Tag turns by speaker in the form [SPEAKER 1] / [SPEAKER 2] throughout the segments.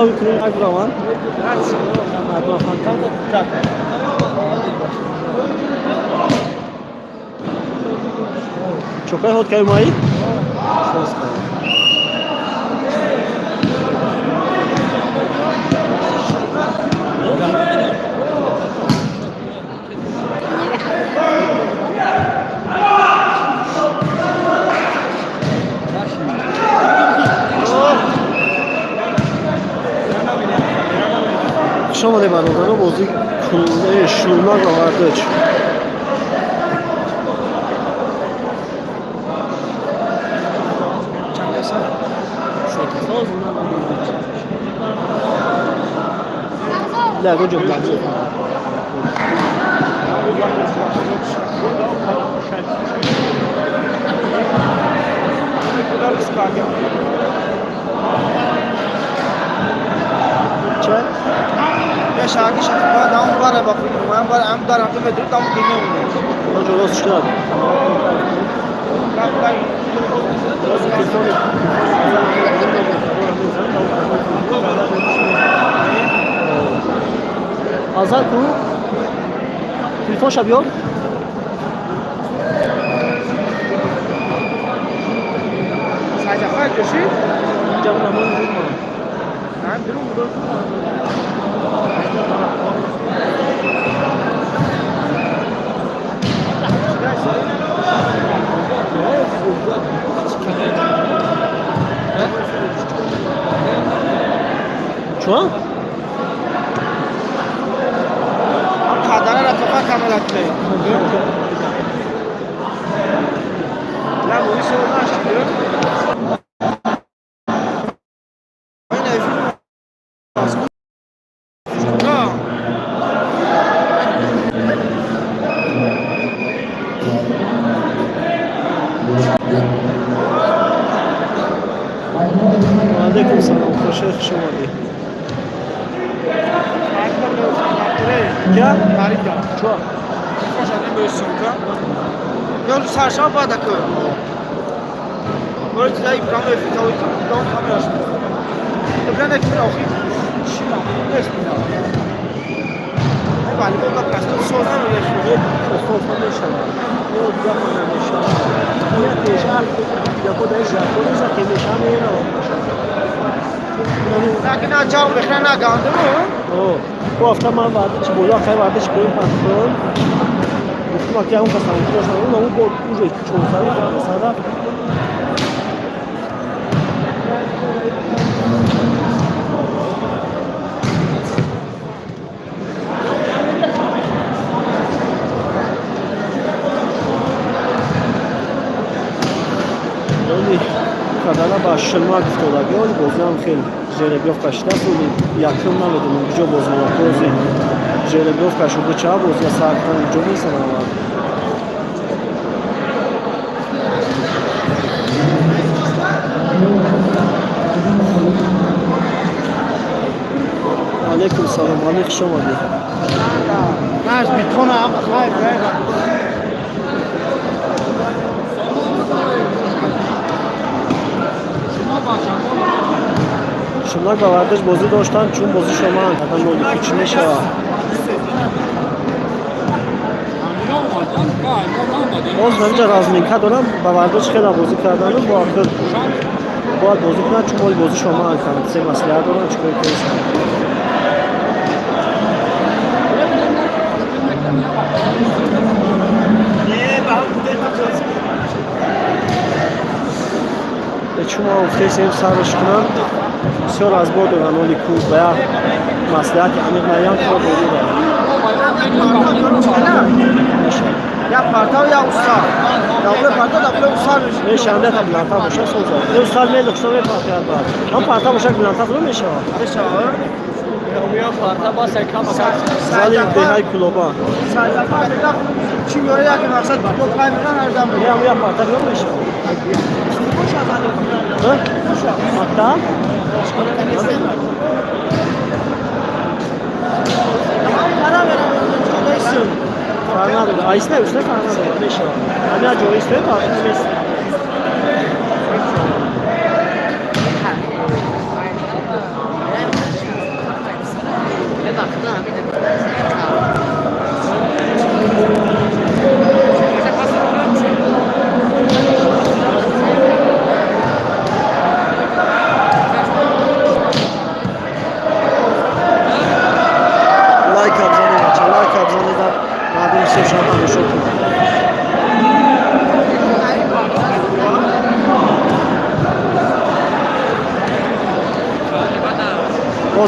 [SPEAKER 1] кунем, як раванд. Чокай ход кай маи? Хуш омадед, бародаро, бозии Шӯрмак ва Вардич. Ягон ҷо ча. Оҷо рост шуд. Азар ку, телефонша биёр. Чуа? Алейкум салом, хуршед, хуш омадӣ. Кя? Чуа? Соз намешавад. Ё гапа намешавад. Я пеша, яко дай жако за ки меша меравад. О, гуфта ман вардичи боло, хай вардичи поин пахтон. Гуфтам, ки он кас тамошо шуд, он бо уже 400 сада. Оли кадана ба шилмак уфтодаги, оли бозиам хел жеребьёвка шидааст. Оли якум намедонам, куҷо бозмонад. Бози жеребьёвка шуд, ча бозия сар кунам, ҷо мезанам. Алейкум салом, алейк, хуш омадӣ.
[SPEAKER 2] Наш бетона хайр.
[SPEAKER 1] Шумак ба Вардиш бозӣ доштанд, чун бозӣ шоманд кардан, оли ки чӣ мешавад. Боз ҳаминҷа разминка дорам, ба Вардиш хела бозӣ кардану бо ахир бояд бозӣ кунад, чун оли бозӣ шоманд карданд. Се маслиҳат дорам, чӣ кор кунем. Чун ма гуфтесем, сарш кунанд, бисёр разбор доранд, оли ку ба як маслиҳати амиқ наям, кор бозӣ доранд.
[SPEAKER 2] Я партав, я уста. Давле партав, давле уста мешавад.
[SPEAKER 1] Мешаванд, та билантар боша, соза. Не устар мелухшо мепартояд баъд. Ҳам парта боша, билантар мешавад.
[SPEAKER 2] Мешавад.
[SPEAKER 1] Зали деҳаи Кулоба.
[SPEAKER 2] Сайдафа мега чӣ меоре, як мақсад бо пай мекунан ҳар дам.
[SPEAKER 1] Я я парта мешавад. Ҳа? Мактаб? Фарқ надорад. Айс не, усте фарқ надорад, мешавад. Ҳамин ҷои исте парта нест.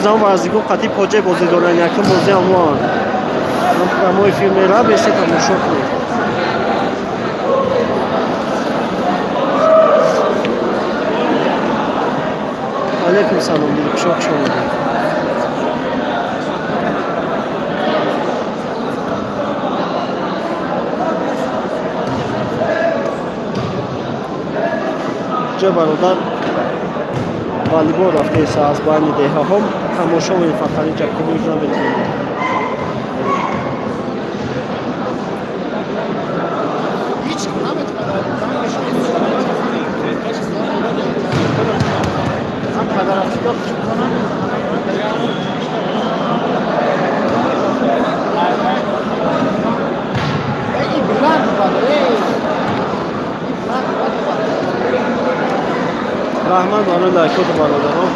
[SPEAKER 1] Боз ҳам варзигон қатъи поҷа бозӣ доранд, якум бозӣ ҳамоанд. Прямой эфир мера, бесе тамошо кунед. Алейкум салом, дилкушо, хуш омадед. Ҷо бародар волейбол рафтеса аз байни деҳаҳо тамошо мекунем, фақат инҷа клуб наметавонем. Раҳмат барои лайкоту, бародарон.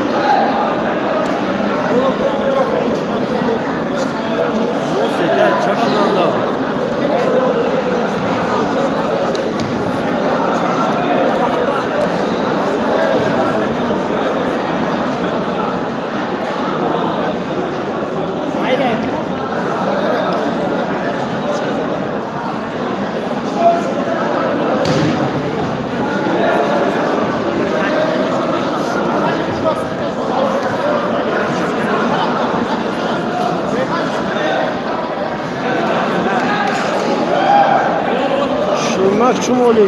[SPEAKER 1] Шурмак чун оли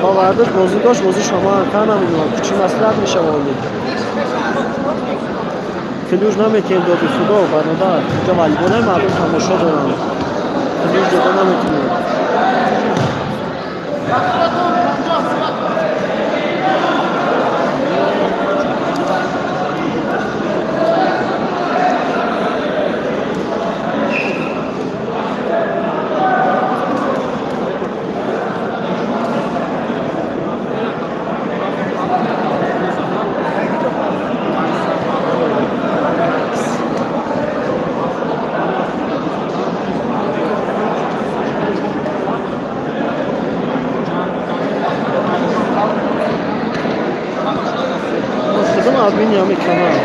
[SPEAKER 1] ба вардиш бозӣ дошт, бозӣ шома анка намедонам, чӣ маслиҳат мешава оли. Ключ наметиҳем, доди худо, бародар. Инҷа волейболаи мардум тамошо доранд. Ключ дода наметавонем. Худам админи ҳами канал.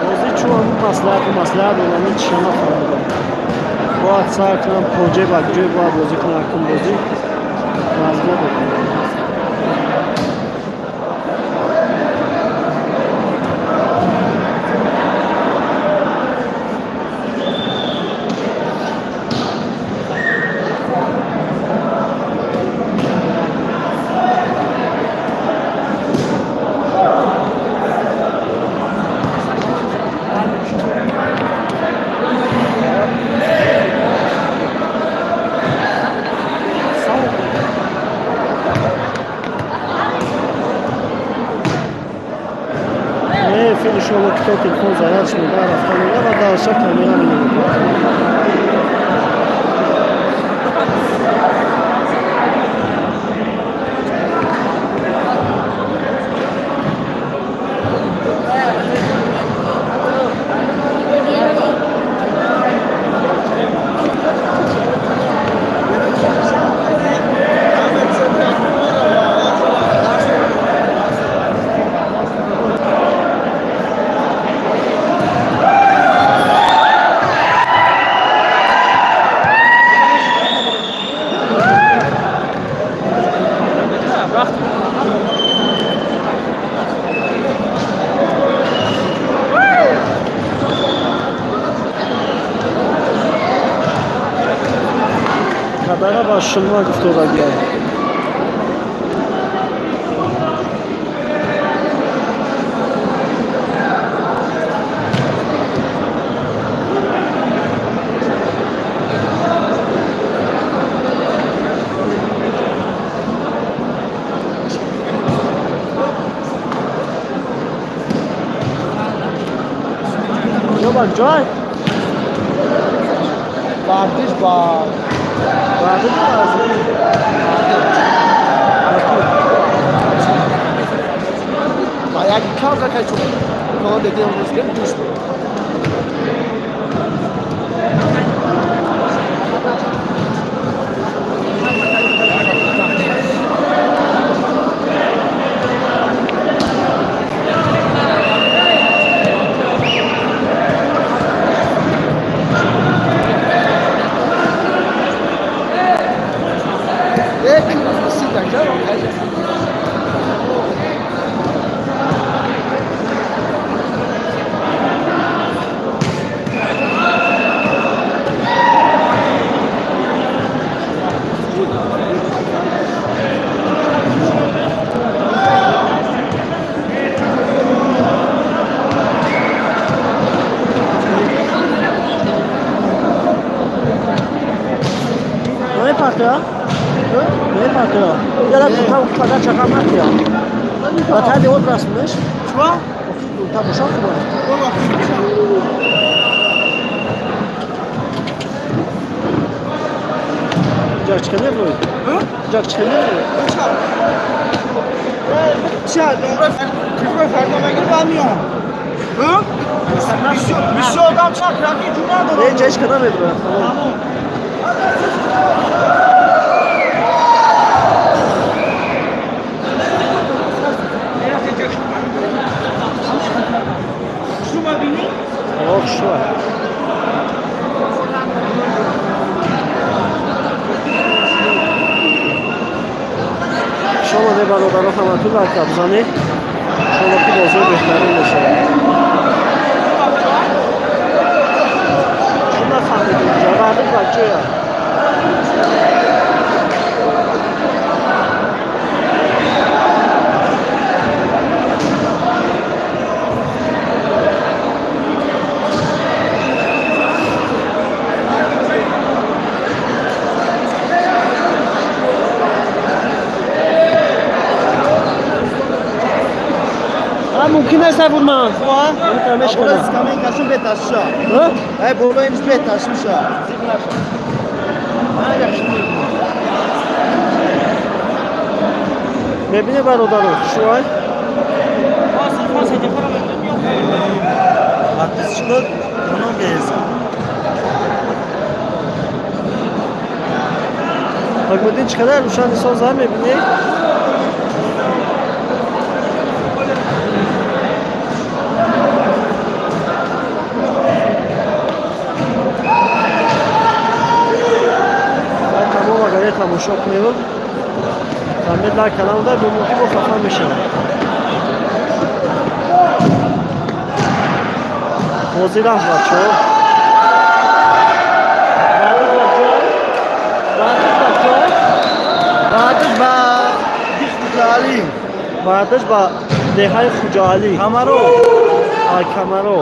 [SPEAKER 1] Бозӣ чун ҳамун маслиҳату маслиҳат додани чиша нафаҳмидам. Бояд сар кунам, поҷа ба ҷой бояд бозӣ кунам, акун бозӣ вазъият додам. Не, филишоло кито телефон зарядш меда рафта мега ва дальше камера менамекунад. Адана ба шилмак уфтодагия. Ҷо ба ҷой?
[SPEAKER 2] Вардиш ба
[SPEAKER 1] Вардиш ба
[SPEAKER 2] ба як кам закай чун кон дедем рӯз ки дӯст.
[SPEAKER 1] Мепартоя? Мепартоя. Яла там қадар чақам накия. Ба таби от расмеш?
[SPEAKER 2] Чуа?
[SPEAKER 1] Тамошо кунам. Ҷак чӣ меброи? Ҷак чӣ меброи?
[SPEAKER 2] Ча, номра кифои фарда мегир ба миён. Бисёр одам ча краки ҷуна дорад.
[SPEAKER 1] Не, ҷач када меброяд. Ох, шуа. Шумо бародаро ҳаматун лайка бизанед. Иншолло ки бозор беҳтарин мешавад. Чун нафаҳмидем ҷо вардиш ба ҷоя. Мумкин нест бурман.
[SPEAKER 2] Камин беташша. Ай боло имш беташмиша.
[SPEAKER 1] Мебине бародаро, шуай?
[SPEAKER 2] Подписчикот много есть.
[SPEAKER 1] Ҳакмуддин чӣ қадар рӯшани соза мебинӣ? Тамом агар тамошо кунед, тамед лайк каналда бимумкин бо хафа мешавад. Бозӣ рафт бачаҳо. Вардиш ба ҷой? Вардиш ба ҷой?
[SPEAKER 2] Вардиш ба Хуҷаалӣ.
[SPEAKER 1] Вардиш ба деҳаи Хуҷаалӣ.
[SPEAKER 2] Камаро.
[SPEAKER 1] Ай Камаро.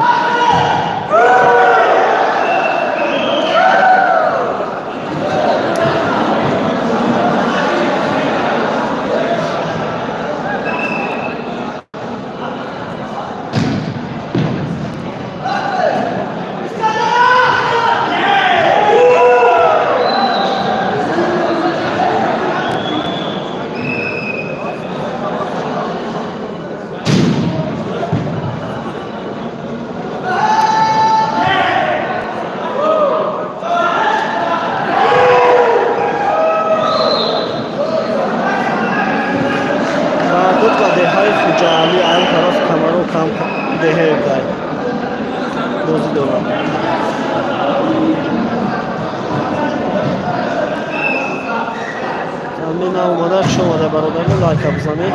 [SPEAKER 1] Вардуд ба деҳаи Хуҷаалӣ, ан тараф Камаро кам деҳае будай. Бозӣ дорад. Камин омада, хуш омада бародаро, лайка бизанед.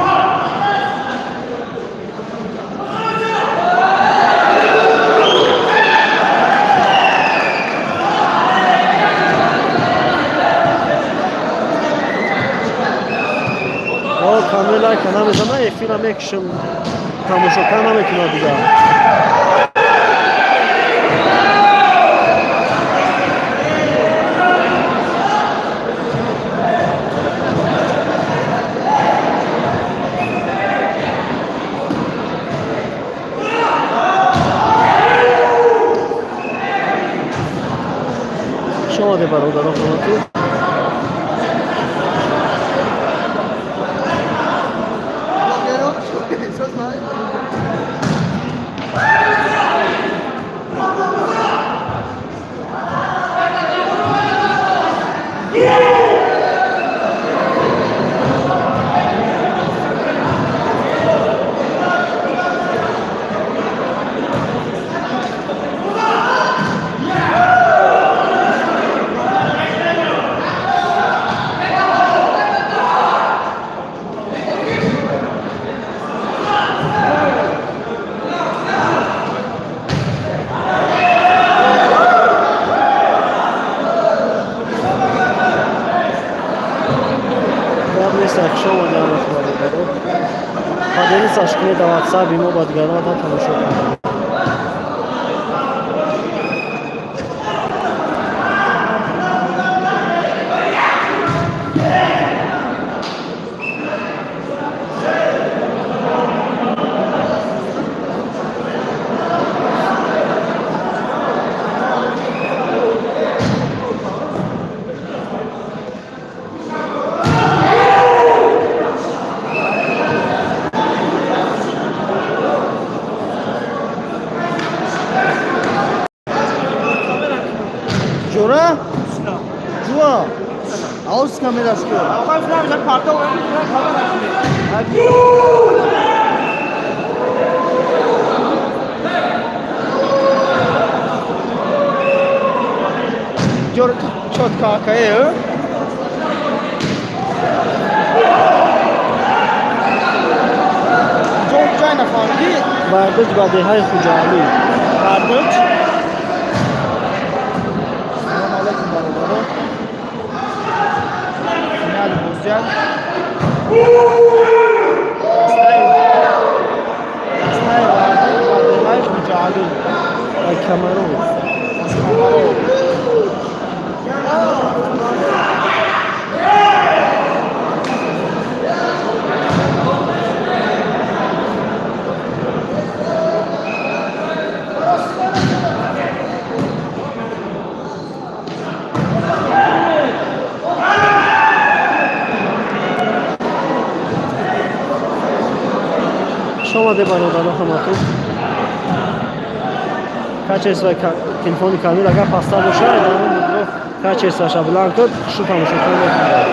[SPEAKER 1] Камери лайка намезана, эфира мекушам, тамошо кар намекунад дигар. Шумо бародарон ҳаматон. Гап нест, хуш омадед ҳаматон, бародарон. Поделиться кунед дар ватсапи мо, ба дигарон та тамошо кунанд.
[SPEAKER 2] Ҷора? Ҷуа. Ауз камераш кун. Ҷора чётко акае. Ҷон ҷай нафаҳмидӣ?
[SPEAKER 1] Вардуҷ ба деҳаи Хуҷаалӣ.
[SPEAKER 2] Вардуҷ? Салом алейкум, бародарон. Финали бозиак. Дастаи Вардуҷ ба деҳаи Хуҷаалӣ.
[SPEAKER 1] Ай Камарон.
[SPEAKER 2] Аз Камарон.
[SPEAKER 1] Хуш омадед, бародарон ҳаматон. Качество телефони камил агар пастар бошад, дар он мудро качество ша баланд кун, хушу тамошо кун мекунад.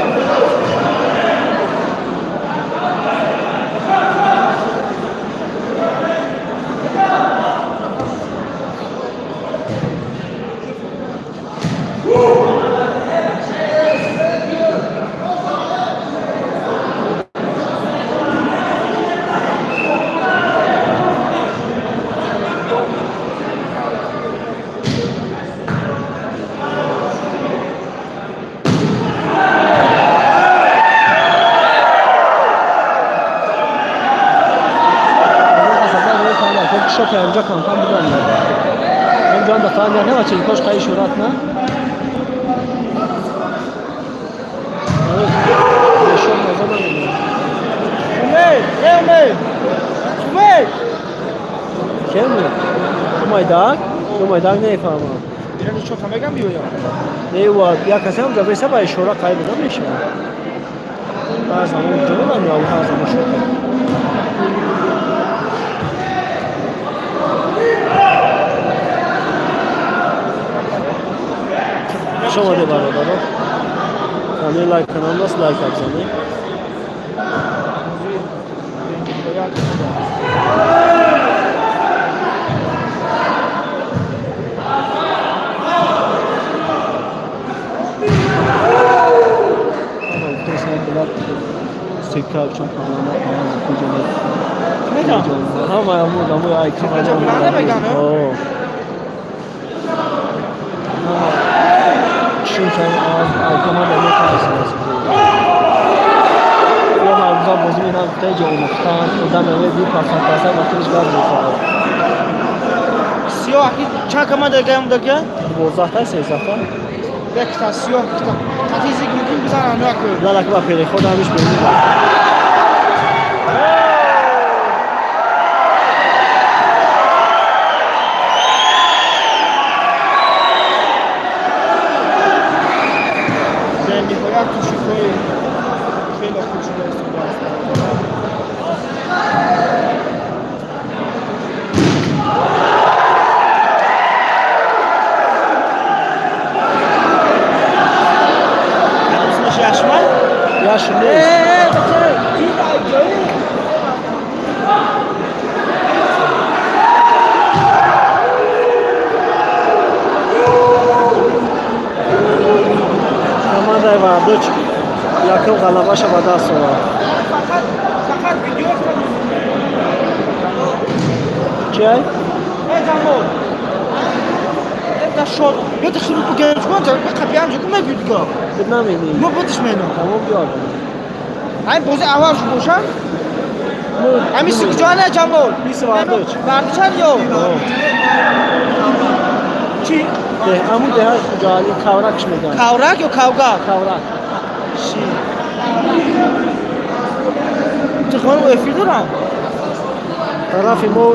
[SPEAKER 1] Шоки ҳамҷа камкам будан. Ҳамҷа дафъа не чилкош қаи шурат на. Бешон маза намедонам.
[SPEAKER 2] Умед, умед. Умед.
[SPEAKER 1] Кем? Умайдак? Умайдак нефаҳмам.
[SPEAKER 2] Ирани чота мегам биёям.
[SPEAKER 1] Не, ва як касе ҳам ҷабеса ба ишора қай буда мешавад. Ҳар замон ҷо ё ҳар замон шока. Хуш омадед, бародарон. Каме лайк канал аст, лайк абзанед. Сикка чун каналма
[SPEAKER 2] Мегам.
[SPEAKER 1] ҳама аму даму ай
[SPEAKER 2] Сикка чун каналма мегам,
[SPEAKER 1] О. Чун кан ай команда метарсад. Ё Гап бозӣ менам гуфта ҷо омӯхтан, одам меояд бипарфа ба худиш гап мехоҳад.
[SPEAKER 2] Сиёҳ чанд команда гаям дага?
[SPEAKER 1] 12-та, 13-та.
[SPEAKER 2] Якта сиёҳ, якта. Қатизик мумкин бизананд яку.
[SPEAKER 1] Лалак ба переход ҳамиш бозӣ.
[SPEAKER 2] Ниҳоят кӯшишҳои хеле хуб шуда истодааст. Исмаш Яшма?
[SPEAKER 1] Яш нест. Командаи Вардуч якум ғалабаша ба даст овард.
[SPEAKER 2] Фақат фақат видео.
[SPEAKER 1] Чиай?
[SPEAKER 2] Э, Ҷамол. Это шод. Ё ты хиру бугенч кун, ҷа қапиам ҷа кун мебидга.
[SPEAKER 1] Бид намени.
[SPEAKER 2] Мо будиш мено.
[SPEAKER 1] Тамом, биёр.
[SPEAKER 2] Ҳамин бози аввал шу бошам. Ҳамин си куҷо не, Ҷамол?
[SPEAKER 1] Бис Вардуч.
[SPEAKER 2] Вардучан ё? Чи?
[SPEAKER 1] Ҳамун деҳаи Хуҷаали Кавракш мегӯянд.
[SPEAKER 2] Каврак ё Кавгак?
[SPEAKER 1] Каврак.
[SPEAKER 2] Ши. Телефон эфир дорам.
[SPEAKER 1] Тарафи мо,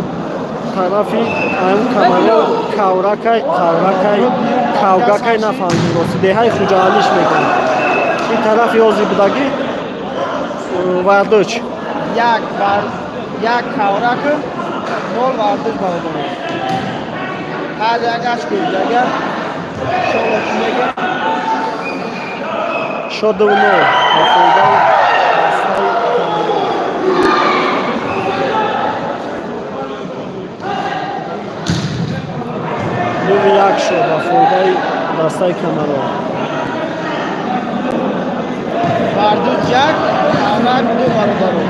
[SPEAKER 1] тарафи ҳамун камаро Кавракай, Кавракай, Кавгакай, нафаҳмидем рости. Деҳаи Хуҷаалиш мегӯянд. Ин тарафи ҳозир будагӣ Вардуч.
[SPEAKER 2] Як бар як Каврак, нол Вардуч, бародарон. Ҳар як аш гӯйдага. Иншоалло ки мега.
[SPEAKER 1] Шод 2-0 ба фоидаи дастаи Камарон. 2-1 шуд ба фоидаи дастаи Камарон.
[SPEAKER 2] Вардуч як, Каврак ду, бародарон.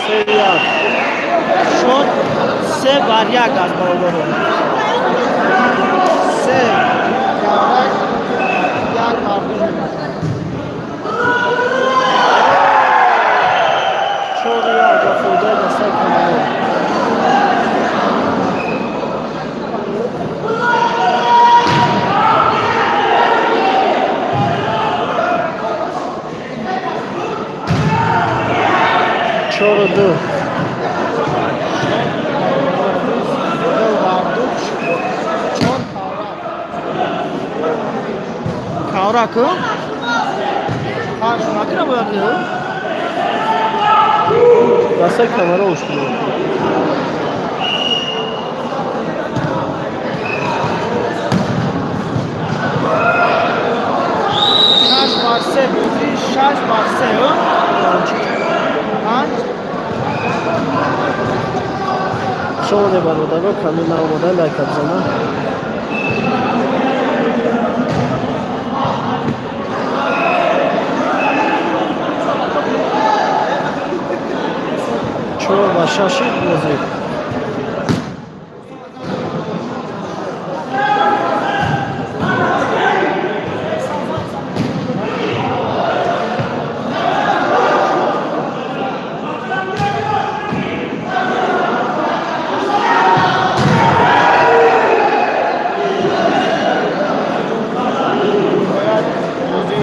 [SPEAKER 1] 3-1.
[SPEAKER 2] Шод 3-1 аст, бародарон. Се Каврак, як Вардуч мебошад.
[SPEAKER 1] 4-1 ба фоидаи дастаи Камарон. 4-2.
[SPEAKER 2] Ду Вардуч, чор Каврак. Каврак, панҷ накра бояд ки.
[SPEAKER 1] Дастаи Камарон шуд.
[SPEAKER 2] 6-3 бозӣ, 6-3, панҷ.
[SPEAKER 1] Шумо бародаро, ками наомода лайка бизананд. 4-6 бозӣ.
[SPEAKER 2] Бояд бозӣ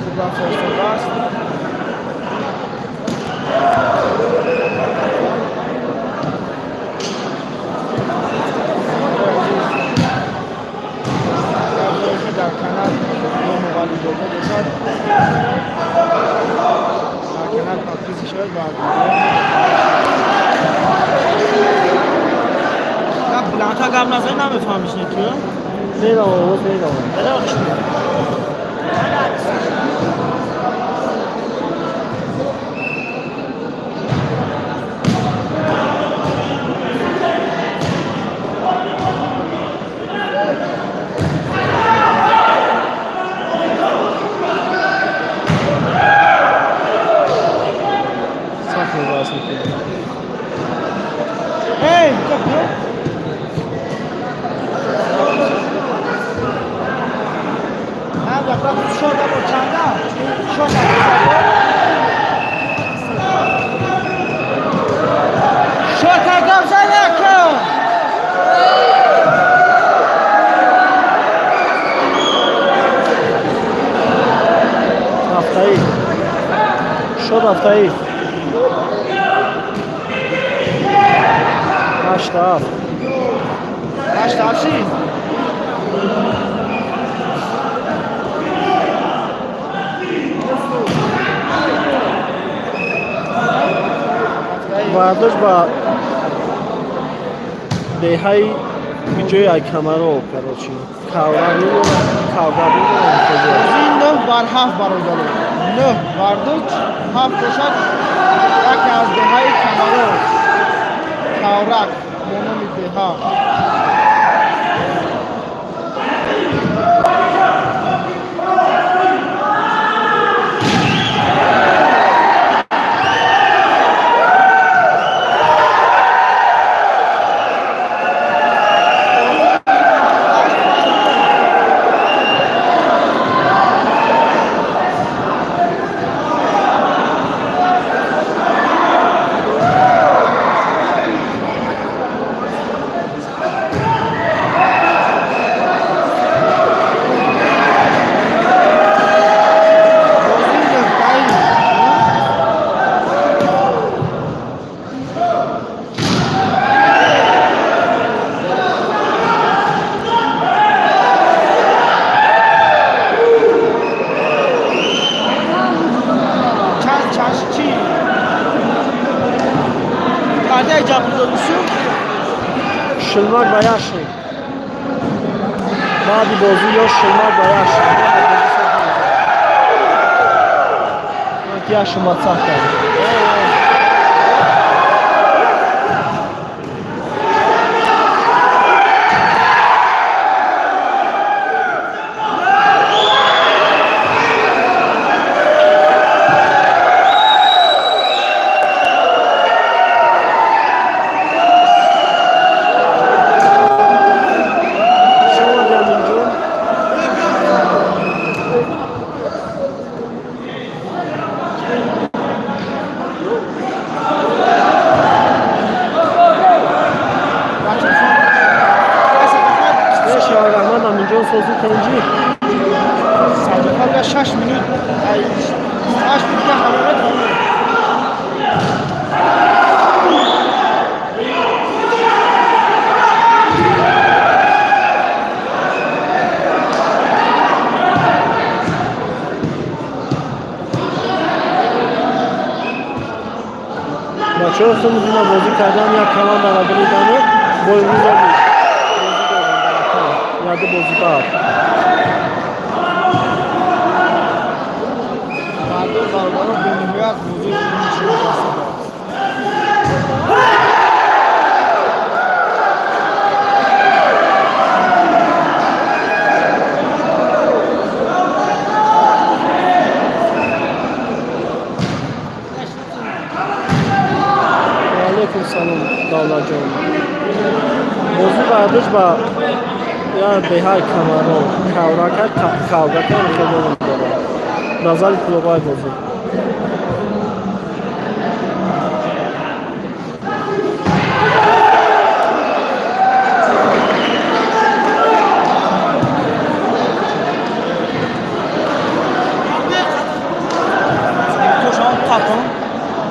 [SPEAKER 2] хуб рафта истодааст. Дар дар канал Муғализода бошад, дар канал подписка шавад ва гап баландтар гап назанӣ, намефаҳмиш, не ту?
[SPEAKER 1] Меравам, овоз меравам.
[SPEAKER 2] Меравам.
[SPEAKER 1] Рафтаи шод, рафтаи 8-7.
[SPEAKER 2] 8-7 шид.
[SPEAKER 1] Вардош ба деҳаи ҷои Айкамаро, короче, кавраби.
[SPEAKER 2] Бозии 9-7, бародаро. Нӯҳ Вардуч, ҳафт бошад яке аз деҳаи Камаро, Каврак бо номи деҳа. Бозии нӯҳтаи. Чанд чанд чи пардаи ҷабрдодусу.
[SPEAKER 1] Шилмак ба яшин баъди бозӣ ё шилмак ба яшин яшин ба сах кард. Шумо Аминҷон. Мешава, раҳмат, Аминҷон, сози тенҷӣ.
[SPEAKER 2] Саҷафар 6 минут, 8 минут ҳарорат.
[SPEAKER 1] Бачаҳо хеле бозӣ кардан, як командара буридану бо имрӯза бозӣ доранд дар акам яду бозӣ баъд.
[SPEAKER 2] Мардум, бародаро, бениҳоят бозии хуб расидааст.
[SPEAKER 1] Алейкум салом, Давлатҷон. Бозӣ вардиш ба я деҳаи Камаро, Каврака, Каврака хеле ном дорад. Назари клубай бозӣ.
[SPEAKER 2] Тошам қапон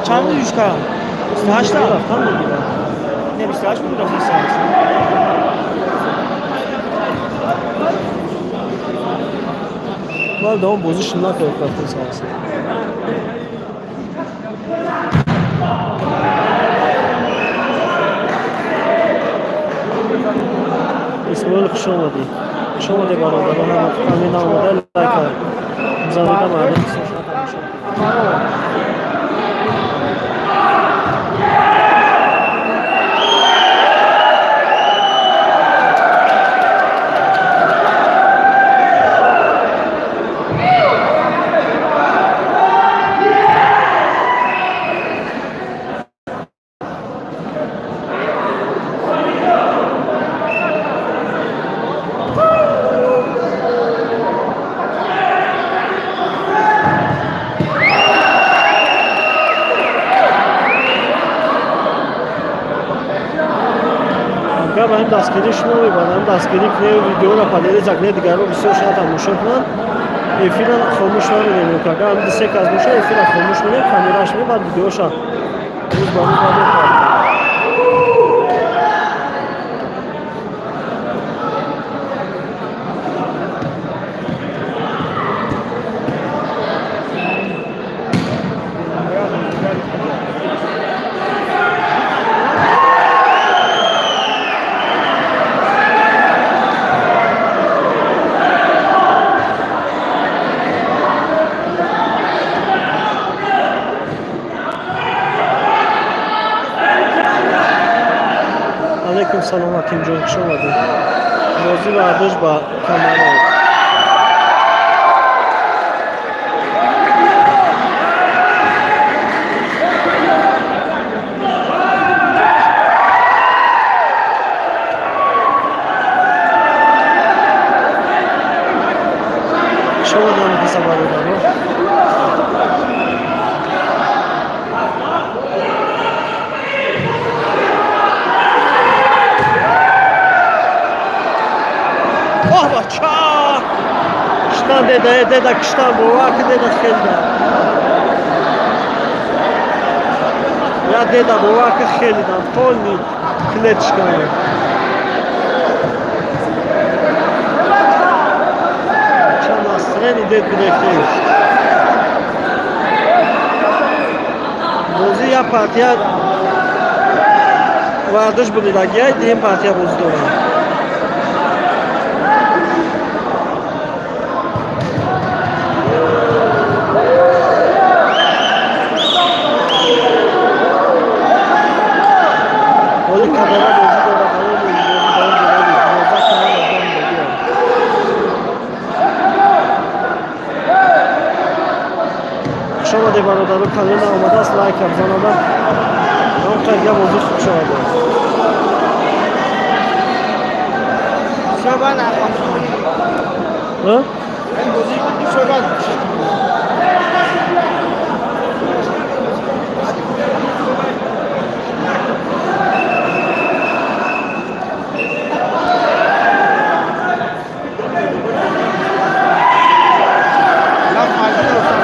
[SPEAKER 2] чанд юшка? 28-та.
[SPEAKER 1] Рафтан мегирад.
[SPEAKER 2] Не, 28 буд, рафта.
[SPEAKER 1] Вале давом бозӣ накард, рафтан сараса. Исмоил, хуш омадӣ. Хуш омадӣ, бародарон, ҳамин омада лайка бизанида, мардум бисёр тамошо. Дастгирии шумо мебарам, дастгирӣ кунед, видеоро поделиться кунед, дигарро бисёр шояд тамошо кунанд. Эфира хомӯш намедем, агар ду се кас боша, эфира хомӯш менем, камераш мебад, видеоша рӯз ба рӯз мепардем. Алейкум салом, Ҳакимҷон, хуш омадед. Бозӣ бардошт ба Камаров. Хуш омадед, Мухлиса бародаро. Оҳ, бача! Киштан деда, э, деда киштан, бовар ки деда хелда. Я деда, бовар ки хелидан, полный клеточка. Ча настроение дед гирифтем. Бозӣ як партия вардиш будидагиай, дуюм партия бозӣ дорам. Ҳоли кадора бозӣ дорад, давом бозӣ давом дорад, 12 команда давом додиам. Хуш омадед, бародаро, канал омадааст, лайка бизанада. Ҳам қайдга бозӣ хуб шавад.
[SPEAKER 2] Шобан Афғон.
[SPEAKER 1] Ҳа?
[SPEAKER 2] Ин бозӣ шобан. Я файда дорад.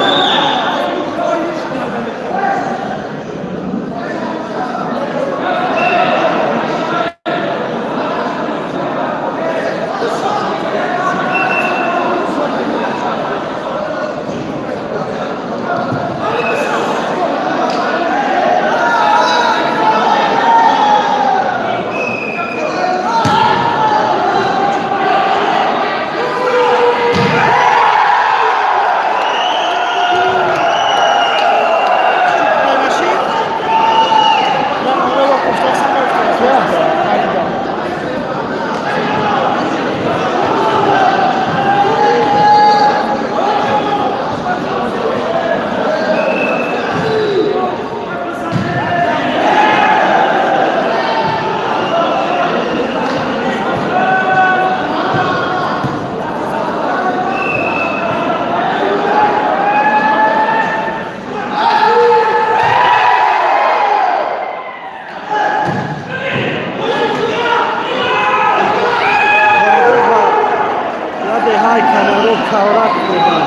[SPEAKER 1] Вардиш ба яде ҳай Камаров каврак хӯрдан.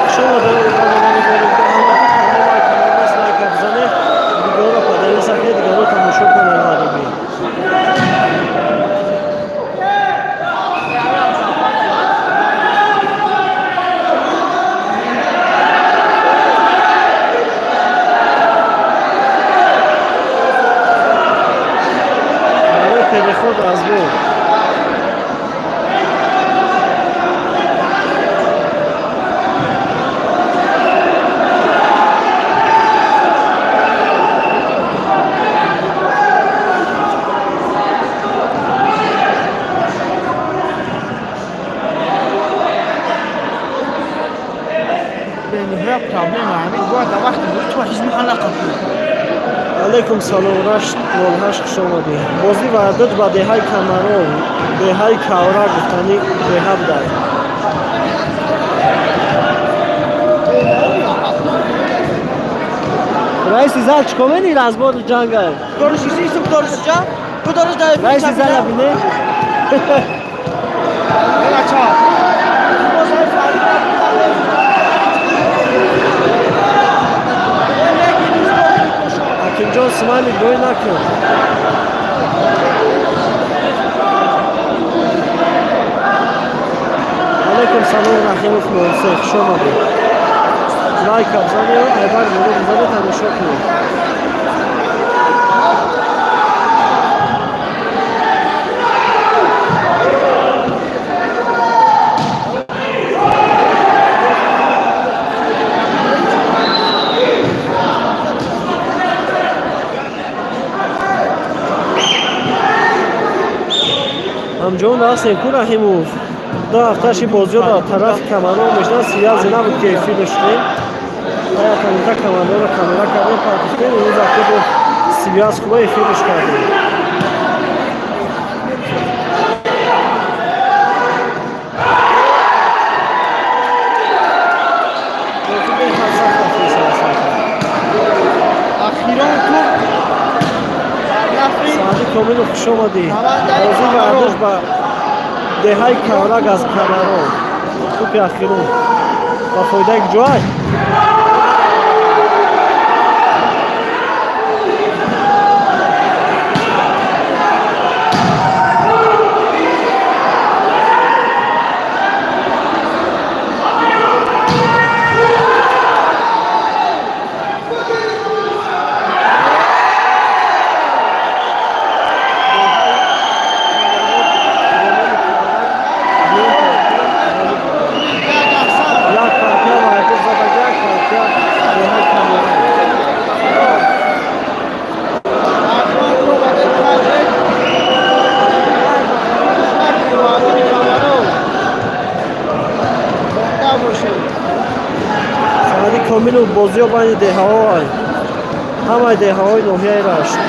[SPEAKER 1] Хуш омадед, бародарони ҳамаги, канал лайк омадааст, лайка бизанед, видеоро поделиться кунед, дигарро тамошо кунанд ғарибӣ. Барои переход аз бой. Алейкум салом, Рашт 08, хуш омадӣ. Бозӣ вардош ба деҳаи Камарон, деҳаи Кавра гуфтани деҳа будай. Раиси зал чӣ кор менӣ разбори ҷанга? Раиси зала бине. Ҳакимҷон, смайлик рӯй накун. Алейкум салом, Раҳимов Монсе, хуш омадед. Лайк бизанед, айбар боло бизанед, тамошо кунед. Ҳамҷон ҳастем ку, Раҳимов. Ду ҳафташи бозиҳо дар тарафи Камарон мешаванд, связи набуд, ки эфир доштем. Ҳаятамита Камаронро камера кардем, партофтем, имрӯз вақте бо связь хуба эфирш кардем. Бозӣ беҳад сахт рафтааст.
[SPEAKER 2] Ахирон тур нафри.
[SPEAKER 1] Саъди Комилов, хуш омадӣ. Бозӣ вардош ба деҳаи Кавраг аз Камарон. Тӯпи ахирон ба фоидаи куҷоай? Як партия вардош зада, як партия деҳаи Камарон. Саъди Комилов, бозиҳо байни деҳаҳо, ҳамаи деҳаҳои ноҳияи Рашт.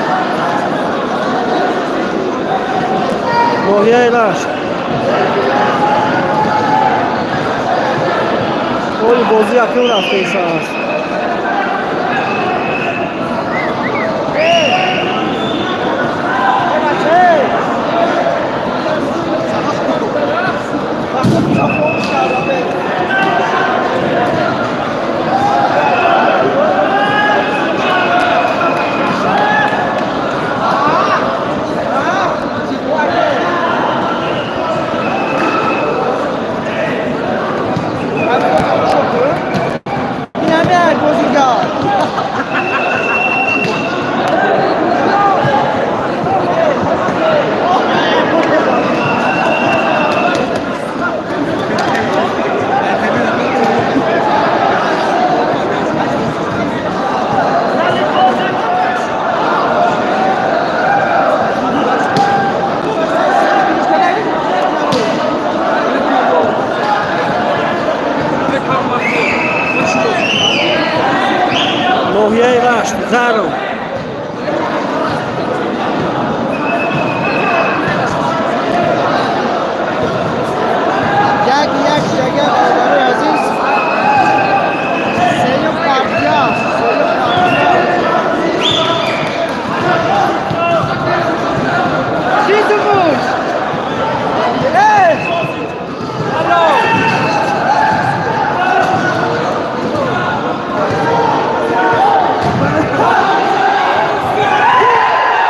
[SPEAKER 1] Ноҳияи Рашт. Оли бозӣ якум рафтааст. Ноҳияи Рашт, Ғарм.
[SPEAKER 2] 1-1 шага, бародарои азиз. Сеюм партия, сеюм партия. Чизумуш! Эй! Алло!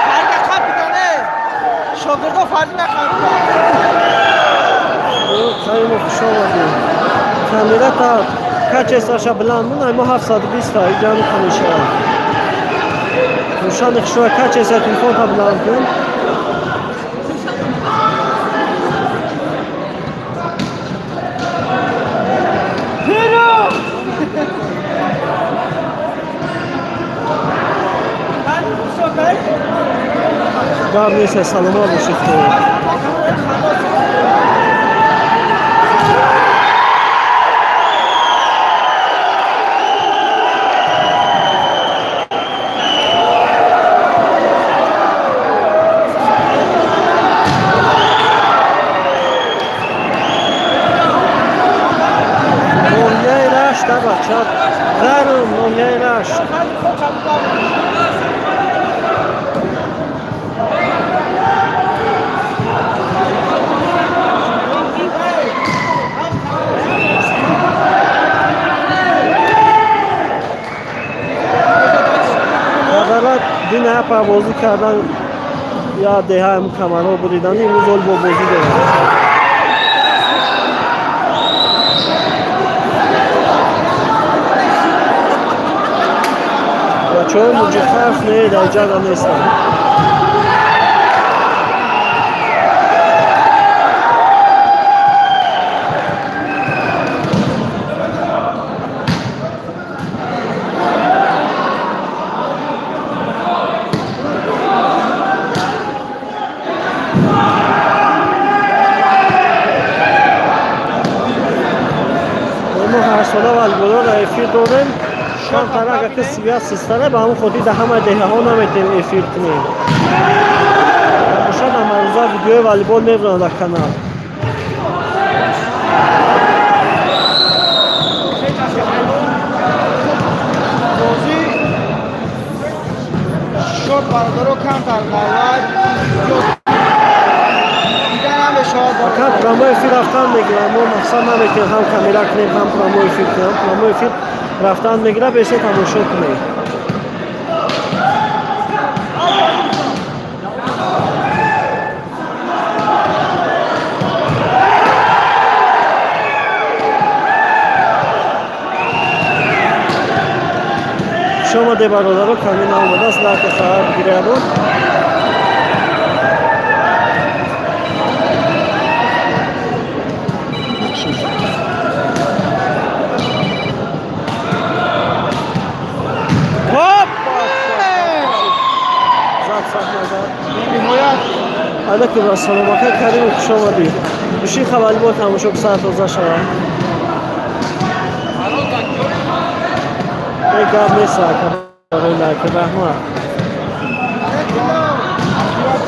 [SPEAKER 2] Фарда қапидане! Шогирдо фарди нақапидан.
[SPEAKER 1] Қаймов, хуш омадед. Камера та качестваша баланд бун, ай мо 720 та иҷану камешавад. Рӯшани хушрӯя, качества телефонта баланд кун.
[SPEAKER 2] Пиру!
[SPEAKER 1] Гап нест, саломат бошед. Бардарат дина апа бозӣ кардан, я деҳаи камаро буридан, имрӯз ол бо бозӣ дорад. Бачаҳои муҷихарф не, дар ҷада нестанд. Мо ҳарсола валболоро эфир дорем. Камтар агаки связь систара, ба ҳамон хотир дар ҳама деҳаҳо наметавонем эфир кунем. Бошад, ҳамарӯза видеои волейбол мебуранд дар канал.
[SPEAKER 2] Бозӣ шод, бародаро, камтар ғалат дида намешавад.
[SPEAKER 1] Ака, прямой эфир рафтан мегирам. Мо мақсад наметавонем ҳам камера кунем, ҳам прямой эфир кунем. Прямой эфир рафтан мегира, бештар тамошо кунем. Хуш омаде, бародаро, каме наомадааст, лайка хабар бигирябон. Хоп! Зад, сахна зад.
[SPEAKER 2] Бениҳоят.
[SPEAKER 1] Алайкум ассалом, ака Карим, хуш омадӣ. Бишин, хабарибо тамошо, сар тоза шавад. Е, гап нест, ака, барои лайка, раҳмат.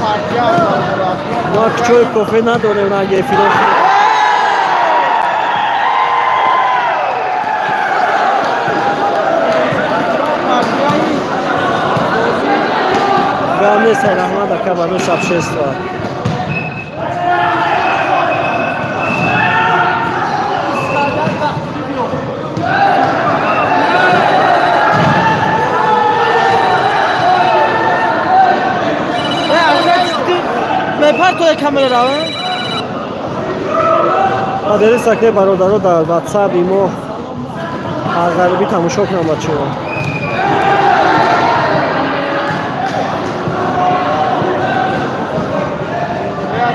[SPEAKER 2] Партия.
[SPEAKER 1] Мо чой, кофе надорем, ранги эфиро.
[SPEAKER 2] Партияи.
[SPEAKER 1] Гап нест, раҳмат, ака, барои сообщество.
[SPEAKER 2] Мепартоя камерара.
[SPEAKER 1] Падери сакне, бародаро, дар ватсап имо аз ғарибӣ тамошо кунам, бачаҳо.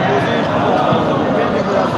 [SPEAKER 2] Бозии бениҳоят.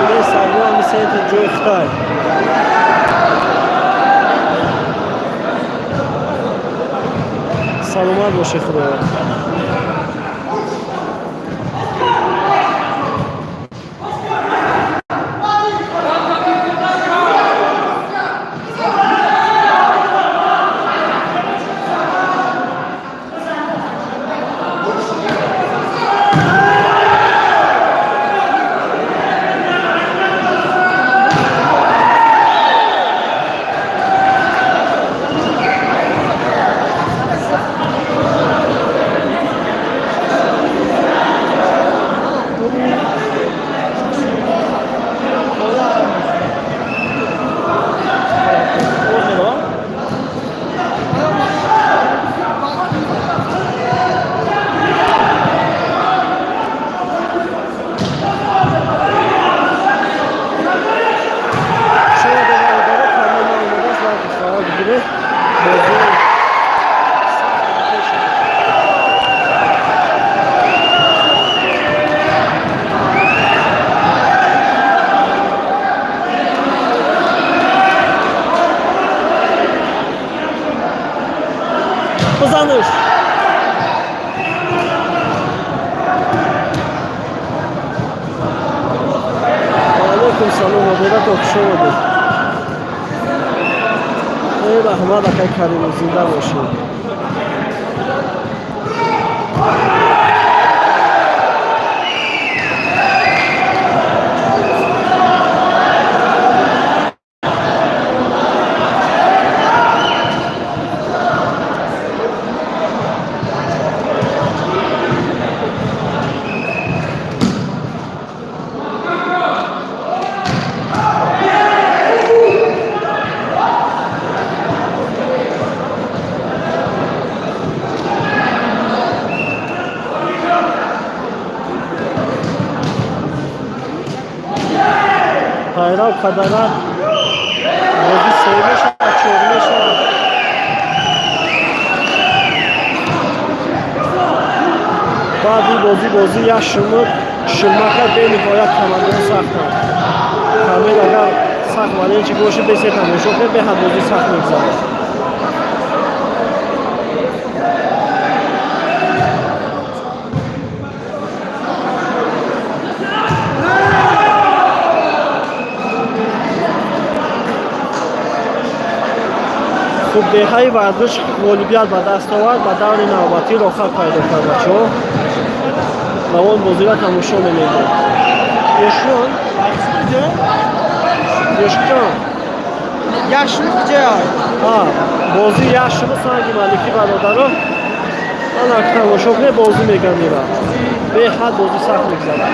[SPEAKER 1] Нест, ами центр ҷои Хитай. Саломат бошед, Худо. Алейкум салом, ободато, хуш омадед. Э, раҳмат, акай Каримов, зинда бошед. Пайрав кадана бозӣ се мешавад, чор мешавад. Баъди бозӣ, бозӣ як шумуд шумака бениҳоят командаро сахтанд. Камил агар сахт валенчи боши, бесе тамошо кунед, беҳад бозӣ сахт мегзарад. Хуб, деҳаи Вардуш ғолибият ба даст овард, ба даври навбатӣ роҳхат пайдо кард. Бачаҳо, равон бозиро тамошо менамоем. Ёшон, Ёшҷон.
[SPEAKER 2] Яшму куҷо?
[SPEAKER 1] А, бозӣ Яшму Санги Маликӣ, бародаро. Ана тамошо кунед, бозӣ меган ира. Беҳад бозӣ сахт мегзарад.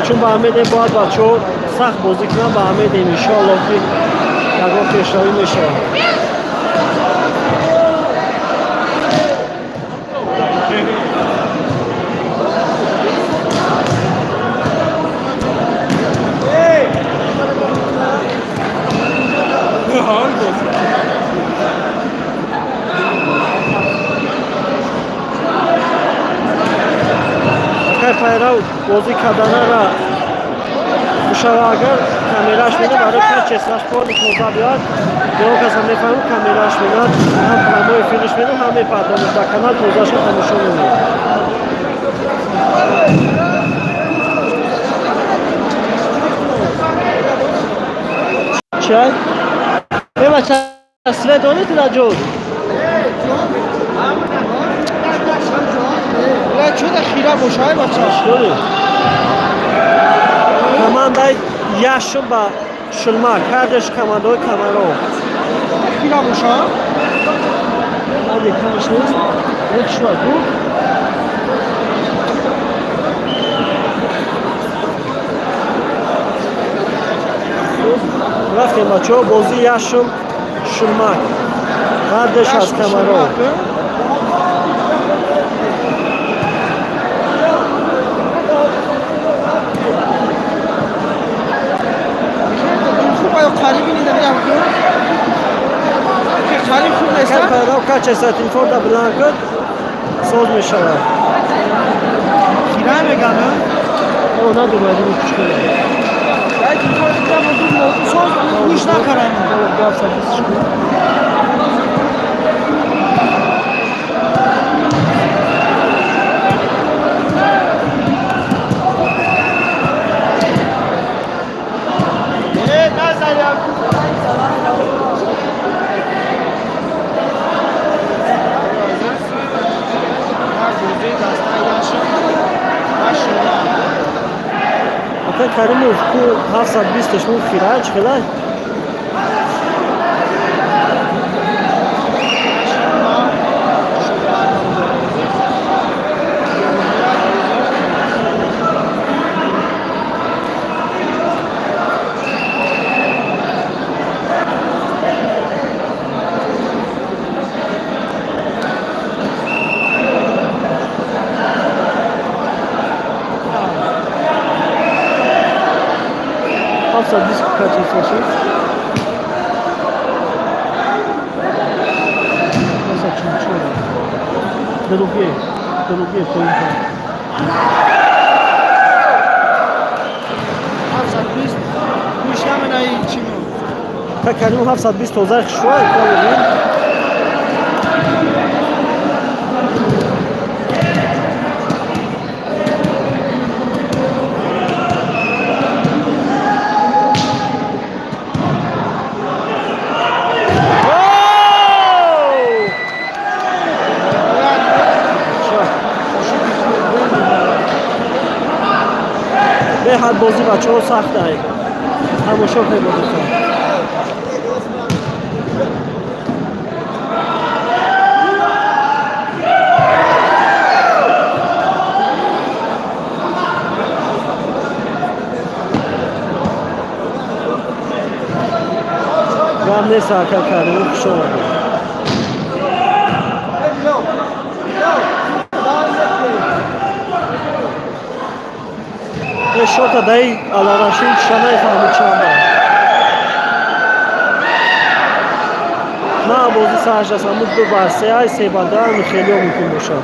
[SPEAKER 1] Чун ба ҳамедем, бояд бачаҳо сахт бозӣ кунанд, ба ҳамедем, иншоаллоҳ, ки ягон пешравӣ мешавад. Акай Пайрав бозӣ карданара бушава, агар камераш мена, барои качестваш поли тоза биёяд, ё каса мефаҳмад, камераш менад, ҳам прямой эфириш мена, ҳам мепардонад дар канал, тозаша тамошо менамояд. Чай? Э, бача, свет доред дар ҷой?
[SPEAKER 2] Чуда хира боша, ай бача.
[SPEAKER 1] Доред? Командаи Яшм ба Шулмак, ҳардаш командаҳои Камарон.
[SPEAKER 2] Хира боша.
[SPEAKER 1] Ҳарде камаш нест. Як шуад буд. Рафтем, бачаҳо, бозии Яшм Шулмак. Ҳардаш аз Камарон.
[SPEAKER 2] Хуб аю қариби нида мирам ку. Қариб хуб нест.
[SPEAKER 1] Акай Пайрав качества телефонда биланд куд, соз мешавад.
[SPEAKER 2] Хира мегам.
[SPEAKER 1] О, надумай, дигу кучкуна.
[SPEAKER 2] Ай телефон дидам, соз гӯш накарам.
[SPEAKER 1] Гап саписиш кун.
[SPEAKER 2] Э, назарям.
[SPEAKER 1] Акай Каримов, ку 720 шумо хира чӣ хелай? 720 качествош? 744. Другие, другие поинты.
[SPEAKER 2] 720 гӯш наменаи чиму.
[SPEAKER 1] Ака Каримов 720 тозаи хушрӯай калин. Беҳад бозӣ бачаҳо сахтай. Тамошо кунед бозиҳо. Гап нест, ака Каримов, хуш омадед. Шота даи Аларашин чиша нафаҳмид чанда. На бозӣ сарш аст, ҳамун 2-3 ай, 3-2 ҳами хелио мумкин бошад.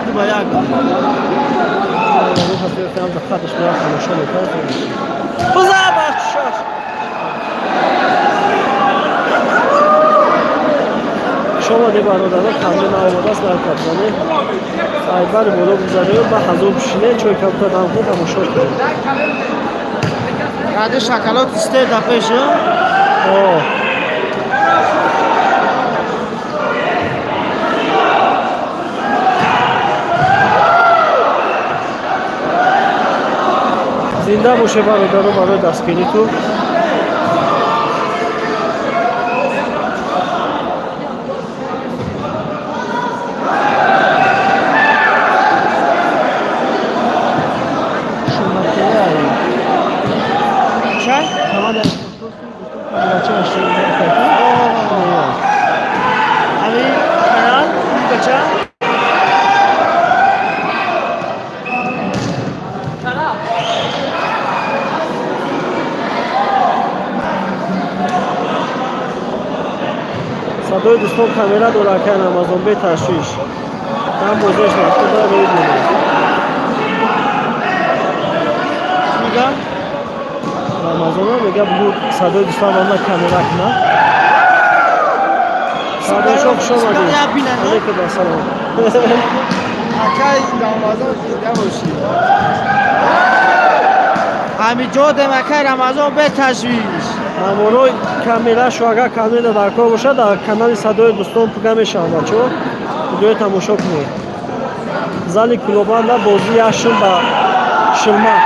[SPEAKER 2] 2-1.
[SPEAKER 1] Хаташ тамошо мекард. Бизан бахшаш. Шумо бародаро камера наомадааст дар капзанӣ. Айбари боло гузарем ба ҳазор бишине чой кабута дам кунед тамошо кунед.
[SPEAKER 2] Ради шоколад исте да пеш.
[SPEAKER 1] О. Зинда боше бародаро барои дастгиритон.
[SPEAKER 2] Чай? Ами канал бача?
[SPEAKER 1] Садои дӯстон камера дора акай Рамазон беташвиш. Там бозиаш рафта мебинед.
[SPEAKER 2] Мега?
[SPEAKER 1] Рамазона мега бугу садои дӯстон ман камера кунам. Садои хуш омадед. Алейкум ассалом.
[SPEAKER 2] Акай Рамазон зинда бошӣ. Ҳамиҷо дем акай Рамазон беташвиш.
[SPEAKER 1] Ҳамоно камерашу агар камера дар кор бошад, дар канали Садои дӯстон пуга мешаванд бачаҳо. Видеои тамошо кунед. Зали Кулобанда бозӣ яшм ба Шилмак.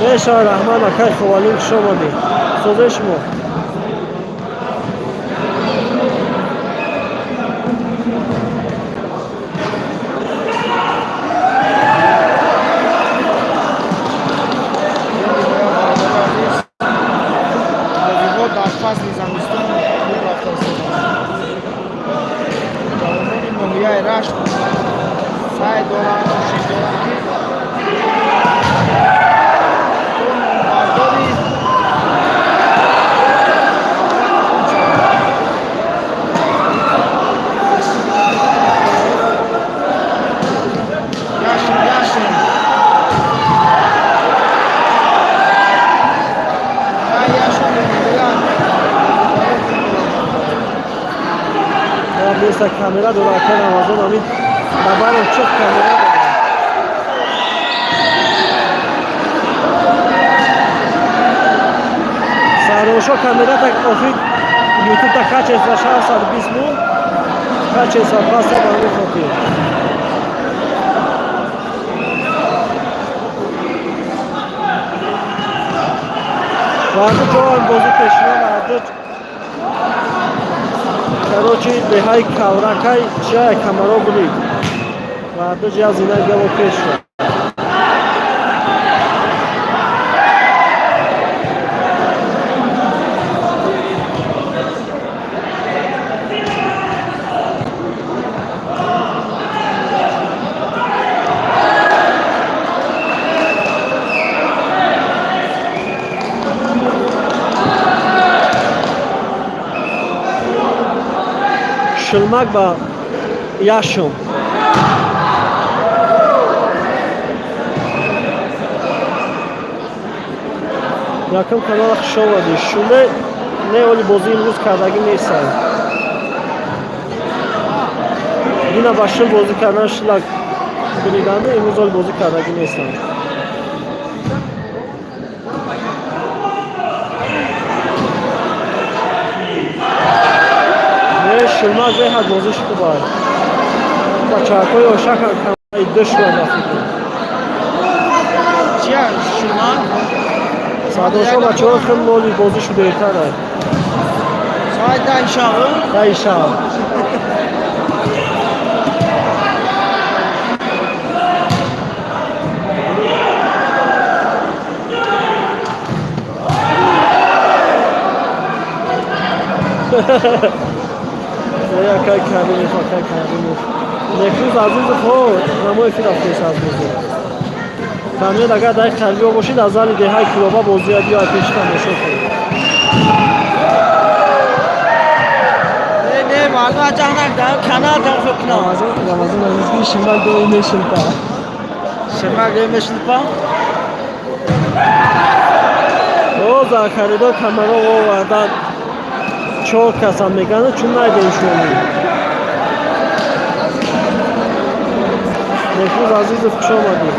[SPEAKER 1] Мешавад раҳмат акай Ховалин, хуш омадед. Созаи шумо.
[SPEAKER 2] Бозиҳо дар фасли замистон хуб рафта истоданд. Ҷавонони ноҳияи Рашт саъй доранд, кӯшиш доранд, ки то номбардори Яшин, Яшин. Ай, Яшин, мегӯянд.
[SPEAKER 1] Неста камера дора акай Рамазон ҳамин бабарам чиқ камера дора. Сарошо камера так охир YouTube та качество 620 мун качество паста ба ҳамин хотир. Варди ҷоам бозӣ пешина вардич. Короче, деҳаи Кавракай чия камаро бурид. Вардич я зина гаво пеш шуд. Шилмак ба Яшум. Якум канала хуш омадӣ. Шуле не, оли бозӣ имрӯз кардагӣ нестам. Дина ба шул бозӣ кардан, шулак буриданду, имрӯз оли бозӣ кардагӣ нестам. Не, Шулмак беҳад бозиш хуб аст. Бачаҳакҳои ошакам камаи душвар рафиқем.
[SPEAKER 2] Чия, Шулмак?
[SPEAKER 1] Сардоршо бачаҳо хел моли бозишу беҳтар аст.
[SPEAKER 2] Соат 10 шаб.
[SPEAKER 1] 10 шаб. Акай Каримов, акай Каримов. Некрӯз Азизов ҳо намои эфир рафтест аз бозӣ. Камиёд, агар дар қалбиё бошид, аз зали деҳаи Кулоба бозия биё, пеши тамошо кунед.
[SPEAKER 2] Не, не, маълум аҷа накда, канал тамошо кунам.
[SPEAKER 1] Рамазон Азиз, шимак дой мешилпа.
[SPEAKER 2] Шимак дой мешилпа?
[SPEAKER 1] О, зархаридор камаро овардан, чор касам мегӯянд, чун найдем шумо. Бехрӯз Азизов, хуш омадед.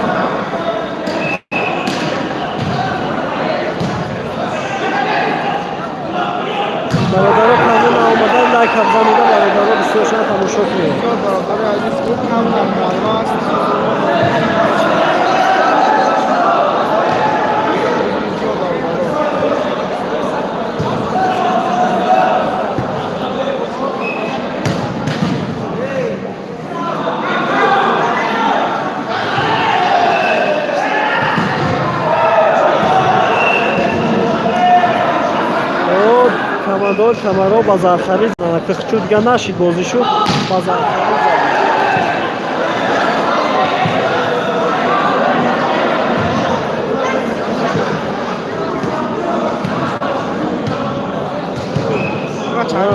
[SPEAKER 1] Бародаро, канал наомадан, лайк бизанида, бародаро, бисёршон тамошо кунед.
[SPEAKER 2] Бародари азиз, кам маълум аст.
[SPEAKER 1] Командор камаро ба зархарид кихчу дига нашид, бозишу ба зархарид зад.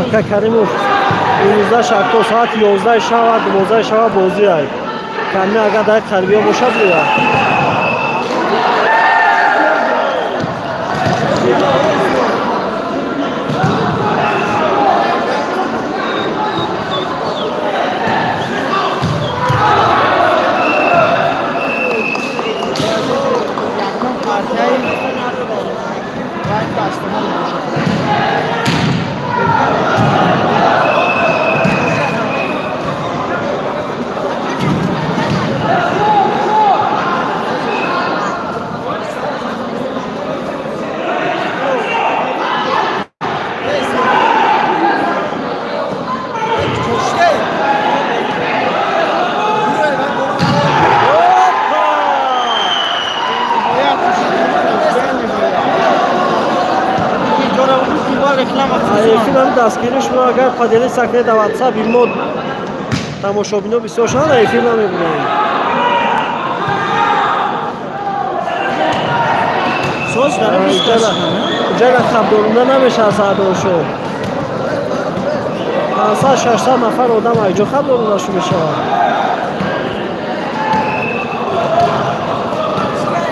[SPEAKER 1] Ака Каримов, имрӯза шаб то соати 11 шава, 12 шава бозӣ ай. Ками агар дар қарбиё бошад, буя.
[SPEAKER 2] Якум партияи вай дастамон бошад.
[SPEAKER 1] Опа! Эфирам дастгирӣ шумо агар поделиться кунед дар WhatsApp, мо тамошобино бисёр шаванд, эфир намебурем.
[SPEAKER 2] Соз дара.
[SPEAKER 1] Ҷара хабдорунда намешавад, сардоршо. 500, 600 нафар одам айҷо хабдорундашу мешавад.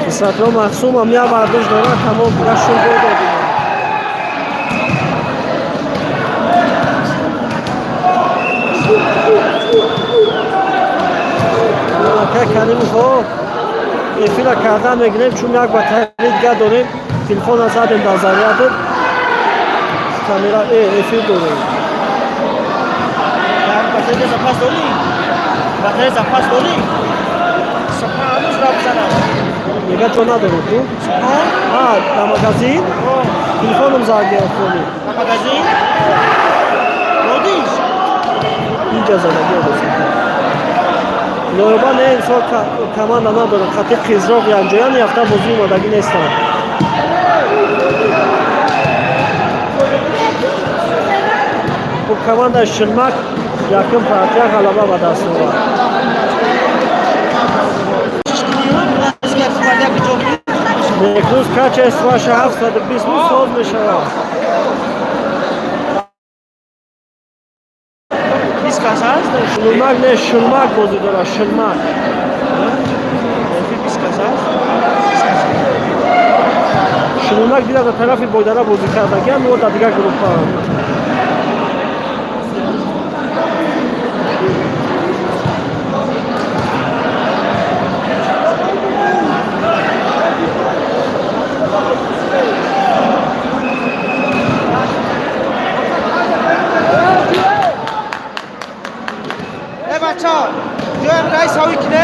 [SPEAKER 1] Исратулло Махсумам як бардошт дорад, тамом, дига шул бо додим. Ака Каримов, ҳо, эфира кардан мегирем, чун як батареи дига дорем, телефона задем дар заряду, камера эфир дорем.
[SPEAKER 2] Батарея запас дорӣ? Батарея запас дорӣ? Ҳанӯз рабзанам.
[SPEAKER 1] Мега ҷо надорем ту? А, дар магазин? Телефоном зад гирифтони.
[SPEAKER 2] Дар магазин? Додиш?
[SPEAKER 1] Инҷа задаги одосам. Лоиба не, имсол команда надорам. Хати Қизроқ янҷоян яфта бозӣ омадагӣ нестанд. Хуб, командаи Шилмак якум партия ғалаба ба даст овард. Некрӯз качествоша 720 буд, соз мешавад.
[SPEAKER 2] Бист кас аст?
[SPEAKER 1] Шулмак не, Шилмак бозӣ дорад, Шилмак.
[SPEAKER 2] 20 кас аст?
[SPEAKER 1] Шунунак дида, дар тарафи Бойдара бозӣ кардагиам, мо дар дигар группаам.
[SPEAKER 2] Э, бачаҳо, ҷоям раис ҳавӣ кине.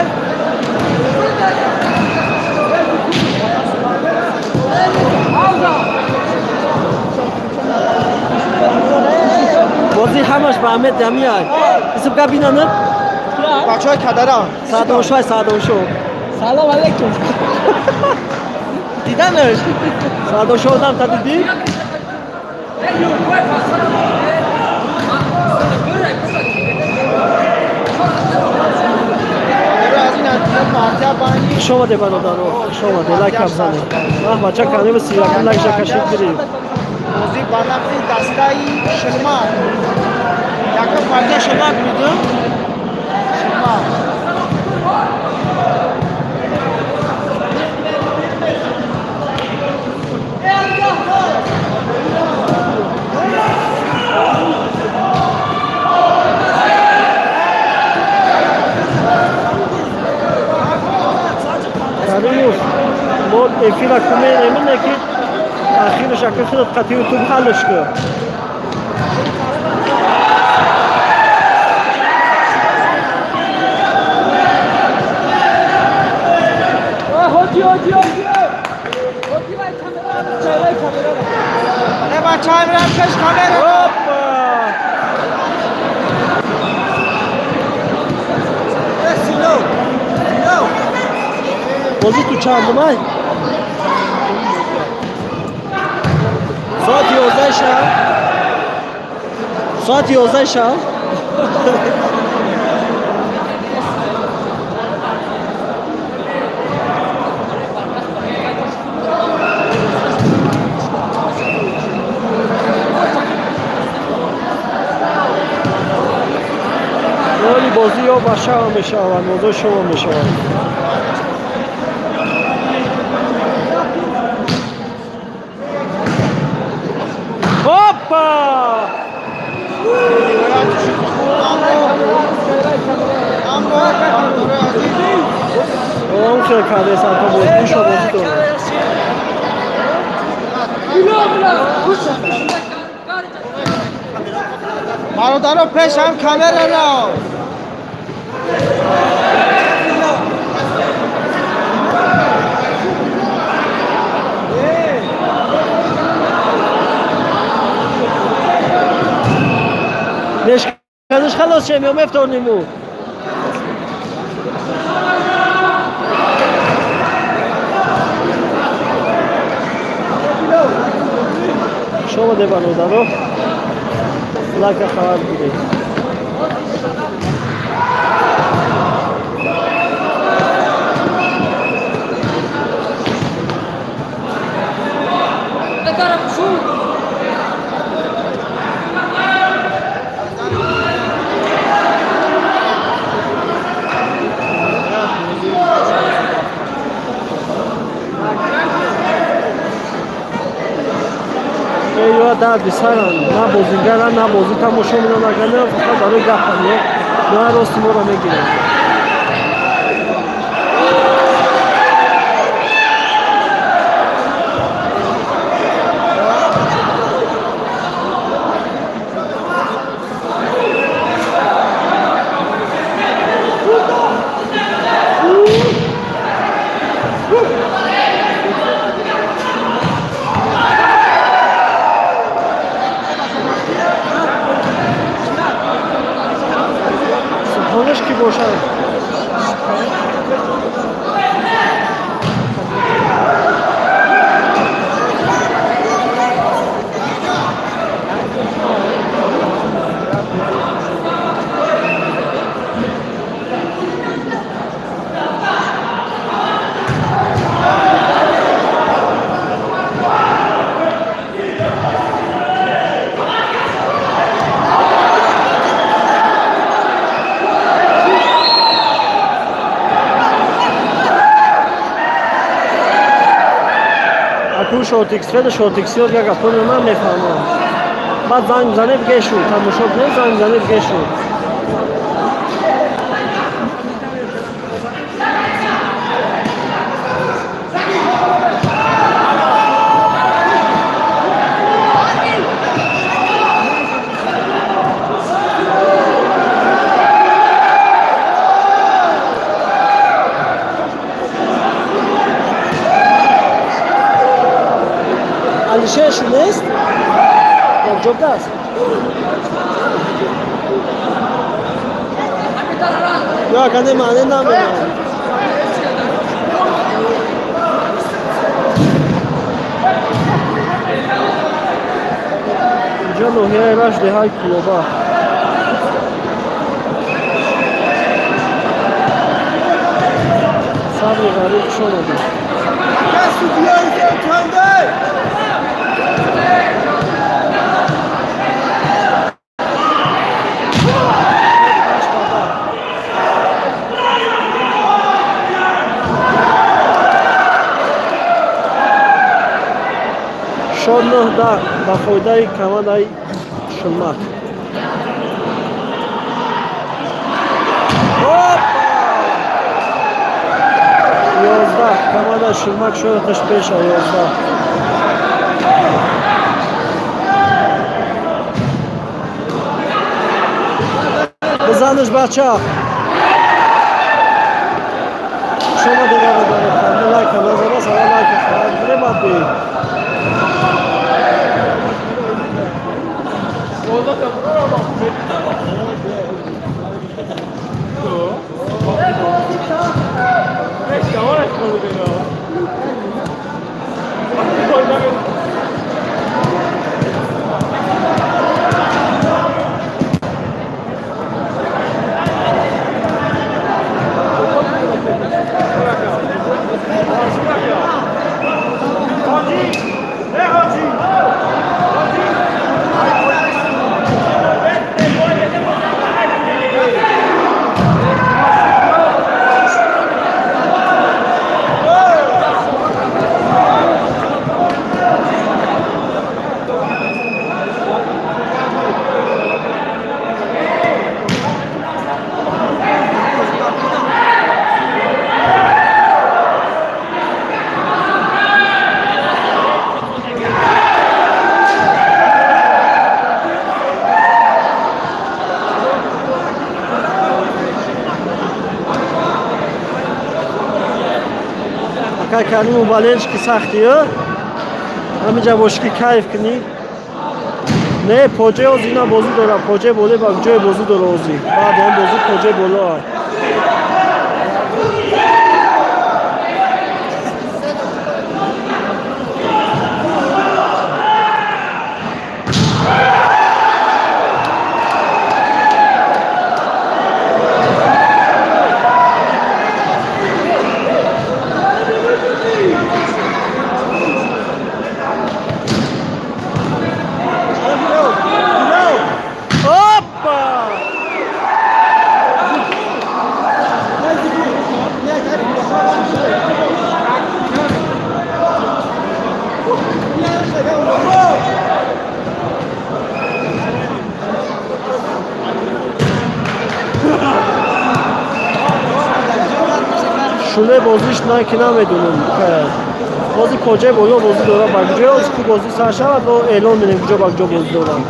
[SPEAKER 1] Бозӣ ҳамаш ба Амед Дамияй. Исм гап бинанад?
[SPEAKER 2] Бачаҳои кадара.
[SPEAKER 1] Саъдоншоҳ, Саъдоншоҳ.
[SPEAKER 3] Салом алейкум.
[SPEAKER 2] Диданаш.
[SPEAKER 1] Саъдоншоҳ одам та дидӣ?
[SPEAKER 2] Аз ин партия байни.
[SPEAKER 1] Хуш омаде, бародаро, хуш омаде, лайк бзанед. Мах бача канева 31 лайк кашид, гирифт.
[SPEAKER 2] Бозӣ ба нафъи дастаи Ширмак. Якум партия Ширмак буд. Ширмак.
[SPEAKER 1] Каримов, мо эфира кунем, эмине ки ахираш ака худат қати ютуб ҳаллаш кун.
[SPEAKER 3] Хоҷи, хоҷи, хоҷи. Хоҷи, вай камера, чай камера.
[SPEAKER 2] Э, бачаҳо, мирам пеш камера.
[SPEAKER 1] Опа!
[SPEAKER 2] Э, сино. Сино.
[SPEAKER 1] Бозӣ ту чандумай? Соати 11 шаб. Соати 11 шаб. Роли бозӣ ё ба шава мешаванд, бозои шумо мешаванд. Опа!
[SPEAKER 2] Аммо бародарои азиз,
[SPEAKER 1] Он хел кардесан, то бозӣ шо бозӣ дорад.
[SPEAKER 2] Бародаро, пеш ҳам камера ро.
[SPEAKER 1] Нешказаш халос шем ё мефторниму? Хуш омаде, бародаро. Лайка хабар гиред. Ё дарди сарам, на бозигарам, на бозӣ тамошо менам, агар не, фақат барои гапам, не на рости моро мегирам. Субҳонаш ки бошад. Шотиксфеда шотиксиёт як гапоро намефаҳмам. Баъд занг бизанед, гешу тамошо кунед, занг бизанед, гешу. Алишершу нест? Якҷоба аст? Ё акаде маъне намедонам. Инҷо ноҳияи Рашт, деҳаи Кулоба. Сабри ғариб, хуш омадед. Шод 9-10 ба фоидаи командаи Шилмак. Опа! 11, командаи Шилмак шояташ пеша 11. Бизаниш, бача. Шумо дигар барои лайка назара, сара лайка харад биребад би. Акай Кариму, болельщики сахти, ҳамиҷа бошӣ ки кайф кунӣ. Не, поҷаи озина бозӣ дора, поҷаи боле ба ҷои бозӣ дора озӣ. Баъди ҳам бозӣ поҷаи боло. Опа! Шуле бозиш на ки намедонам. Бози поҷаи боло бозӣ дора, ба куҷо оз ку бозӣ сар шавад, бо эълон менем куҷо ба куҷо бозӣ дорам.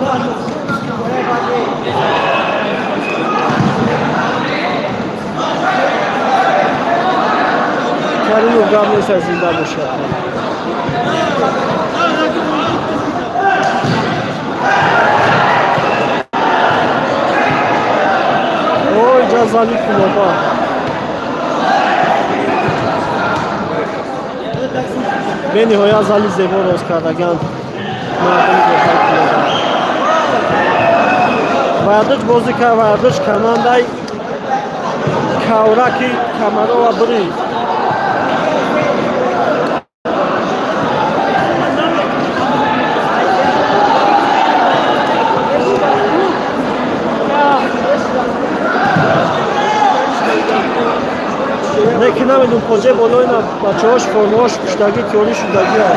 [SPEAKER 1] Каримов гап нест, зинда бошад. Ой, ҷазали Кулоба. Бениҳоят зали зебо роз кардаган мардуми деҳаи Кулоба. Вардуш бозӣ кард, вардуш командаи Кавраки Камарова бурид. Не ки намедум, поҷаи болои на бачаҳош формаош пуштагӣ тиёрӣ шудагиа.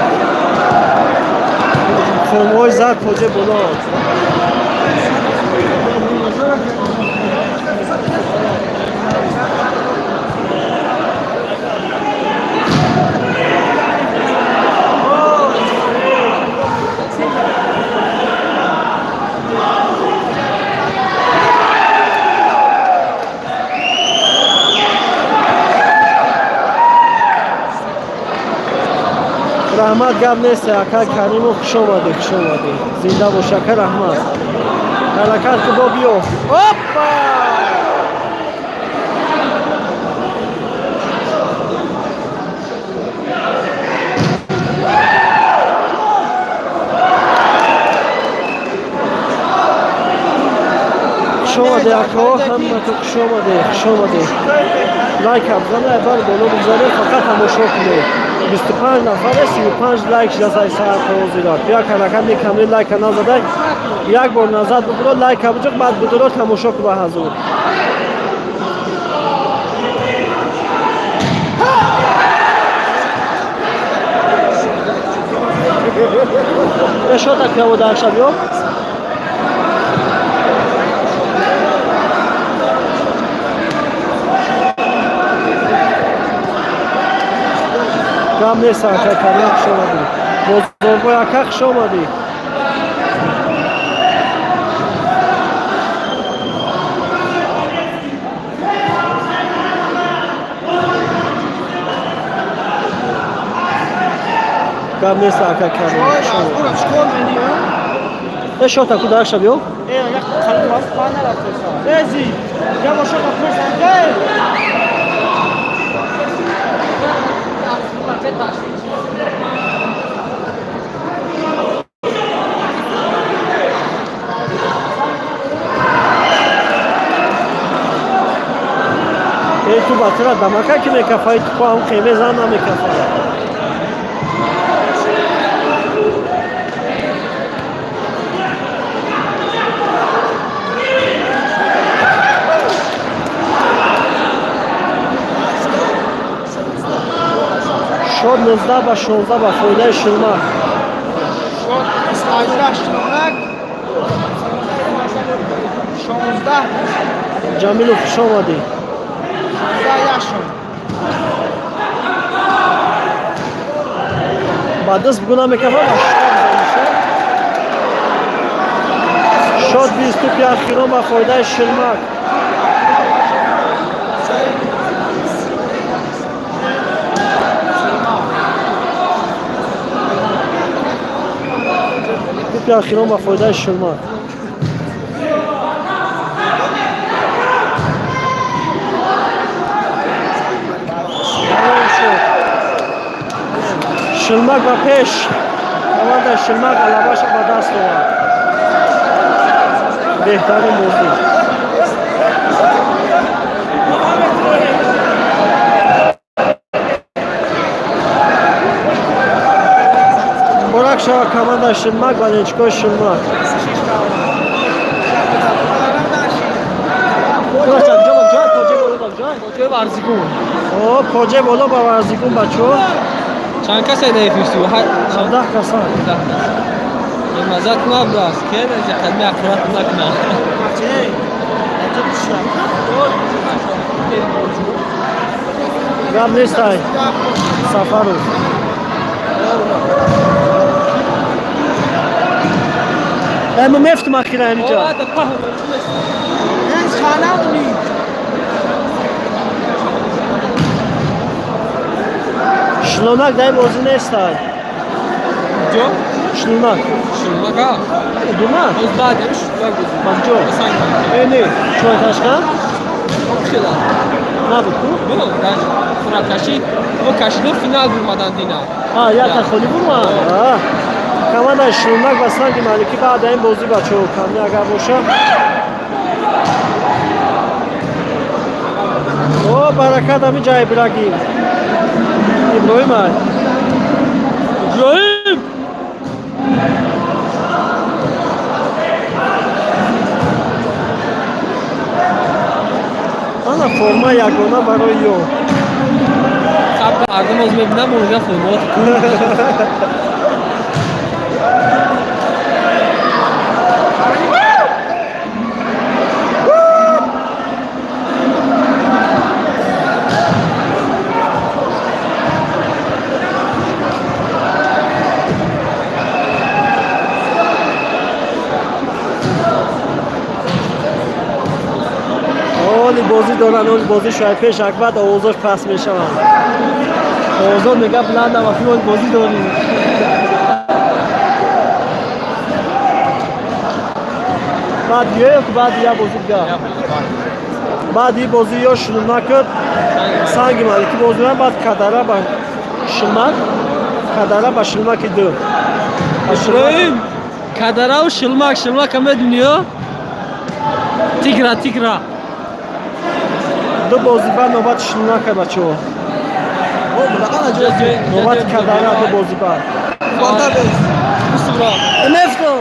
[SPEAKER 1] Формаҳои зард поҷе боло. Раҳмат, гап нест, ака Каримов, хуш омадӣ, хуш омадӣ, зинда бош, ака, раҳмат. Ҳаракат ку, бо биё. Опа! Хуш омадӣ, ако, ҳамату хуш омадӣ, хуш омадӣ. Лайка бизанед, бар боло бигзаред, фақат тамошо кунед. 25 нафаре, 35 лайк жасай саат ҳозира. Як ҳаракат мекамри, лайка назадай, як бор назад бубуро, лайка буҷуқ, баъд будуро тамошо ку ба ҳазур. Шота киаво дар шаб ё? Гап нест, ака Карим, хуш омадӣ. Бозорбой ака, хуш омадӣ. Гап нест, ака Карим, хуш омадӣ. Э, шота ку дар шаб ё?
[SPEAKER 2] Э, як қалб аз пана рафтеса. Эзи, я бо шота пурсан. Эй!
[SPEAKER 1] Э, ту батра дамака ки мекафаи, ту ҳам қеме зан намекафа. Шод 19-16 ба фоидаи Шилмак.
[SPEAKER 2] Шод 18 Шилмак. 16.
[SPEAKER 1] Ҷамилов, хуш омадӣ.
[SPEAKER 2] 16 яшон.
[SPEAKER 1] Ба даст бугу намекафа, ба шита бизанишо. Шод 20 тӯпи ахирон ба фоидаи Шилмак. Тӯпи ахирон ба фоидаи Шилмак. Тамом шуд. Шилмак ба пеш. Команда Шилмак ғалабаша ба даст овард. Беҳтарин бозӣ. Муборак шава команда Шилмак, болельщикои Шилмак. О, поҷе боло ба варзигун, бачо.
[SPEAKER 3] Чанд касе даифисту?
[SPEAKER 1] 17 касан.
[SPEAKER 3] Мазат набраст, ке қадми ақрат накна.
[SPEAKER 1] Гап нестай. Сафаров. Э, мо мефтум ахира ҳамиҷа.
[SPEAKER 2] Ин ханадни.
[SPEAKER 1] Шлунак дар бозӣ нестай.
[SPEAKER 3] Ҷо?
[SPEAKER 1] Шлунак.
[SPEAKER 3] Шлунака?
[SPEAKER 1] Дума?
[SPEAKER 3] Боз баъд шлунак бозӣ.
[SPEAKER 1] Баҷо. Э, не, чой ташкан?
[SPEAKER 3] Хела.
[SPEAKER 1] Набуд ку?
[SPEAKER 3] Бу, дар хуракашӣ, бо кашиду финал бурмадан дина.
[SPEAKER 1] А, якта холӣ бурмад? А. Командаи Шлунак ба санги маликӣ баъд ин бозӣ, бачаҳо, камни агар боша. О, баракат ҳамин ҷа Ибрагим. Иброҳим ай. Иброҳим! Ана форма ягона барои ё.
[SPEAKER 3] Хаб мардум оз мебинам, мурга формаот ку.
[SPEAKER 1] Оли бозӣ доранд, оли бозӣ шояд пеш акбад овозош паст мешаванд. Овозо мега баландам, вақти оли бозӣ дорем. Баъд ё баъд я бозӣ дига. Баъд и бозӣ ё шилмак санги малики бозӣ мекунад, баъд кадара ба шилмак, кадара ба шилмаки ду.
[SPEAKER 3] Иброҳим, кадараву шилмак, шилмака медуни ё? Тигра, тигра.
[SPEAKER 1] Ду бозӣ баъд навбати шилмака, бачаҳо. Навбати кадара ду бозӣ баъд. Нефтон!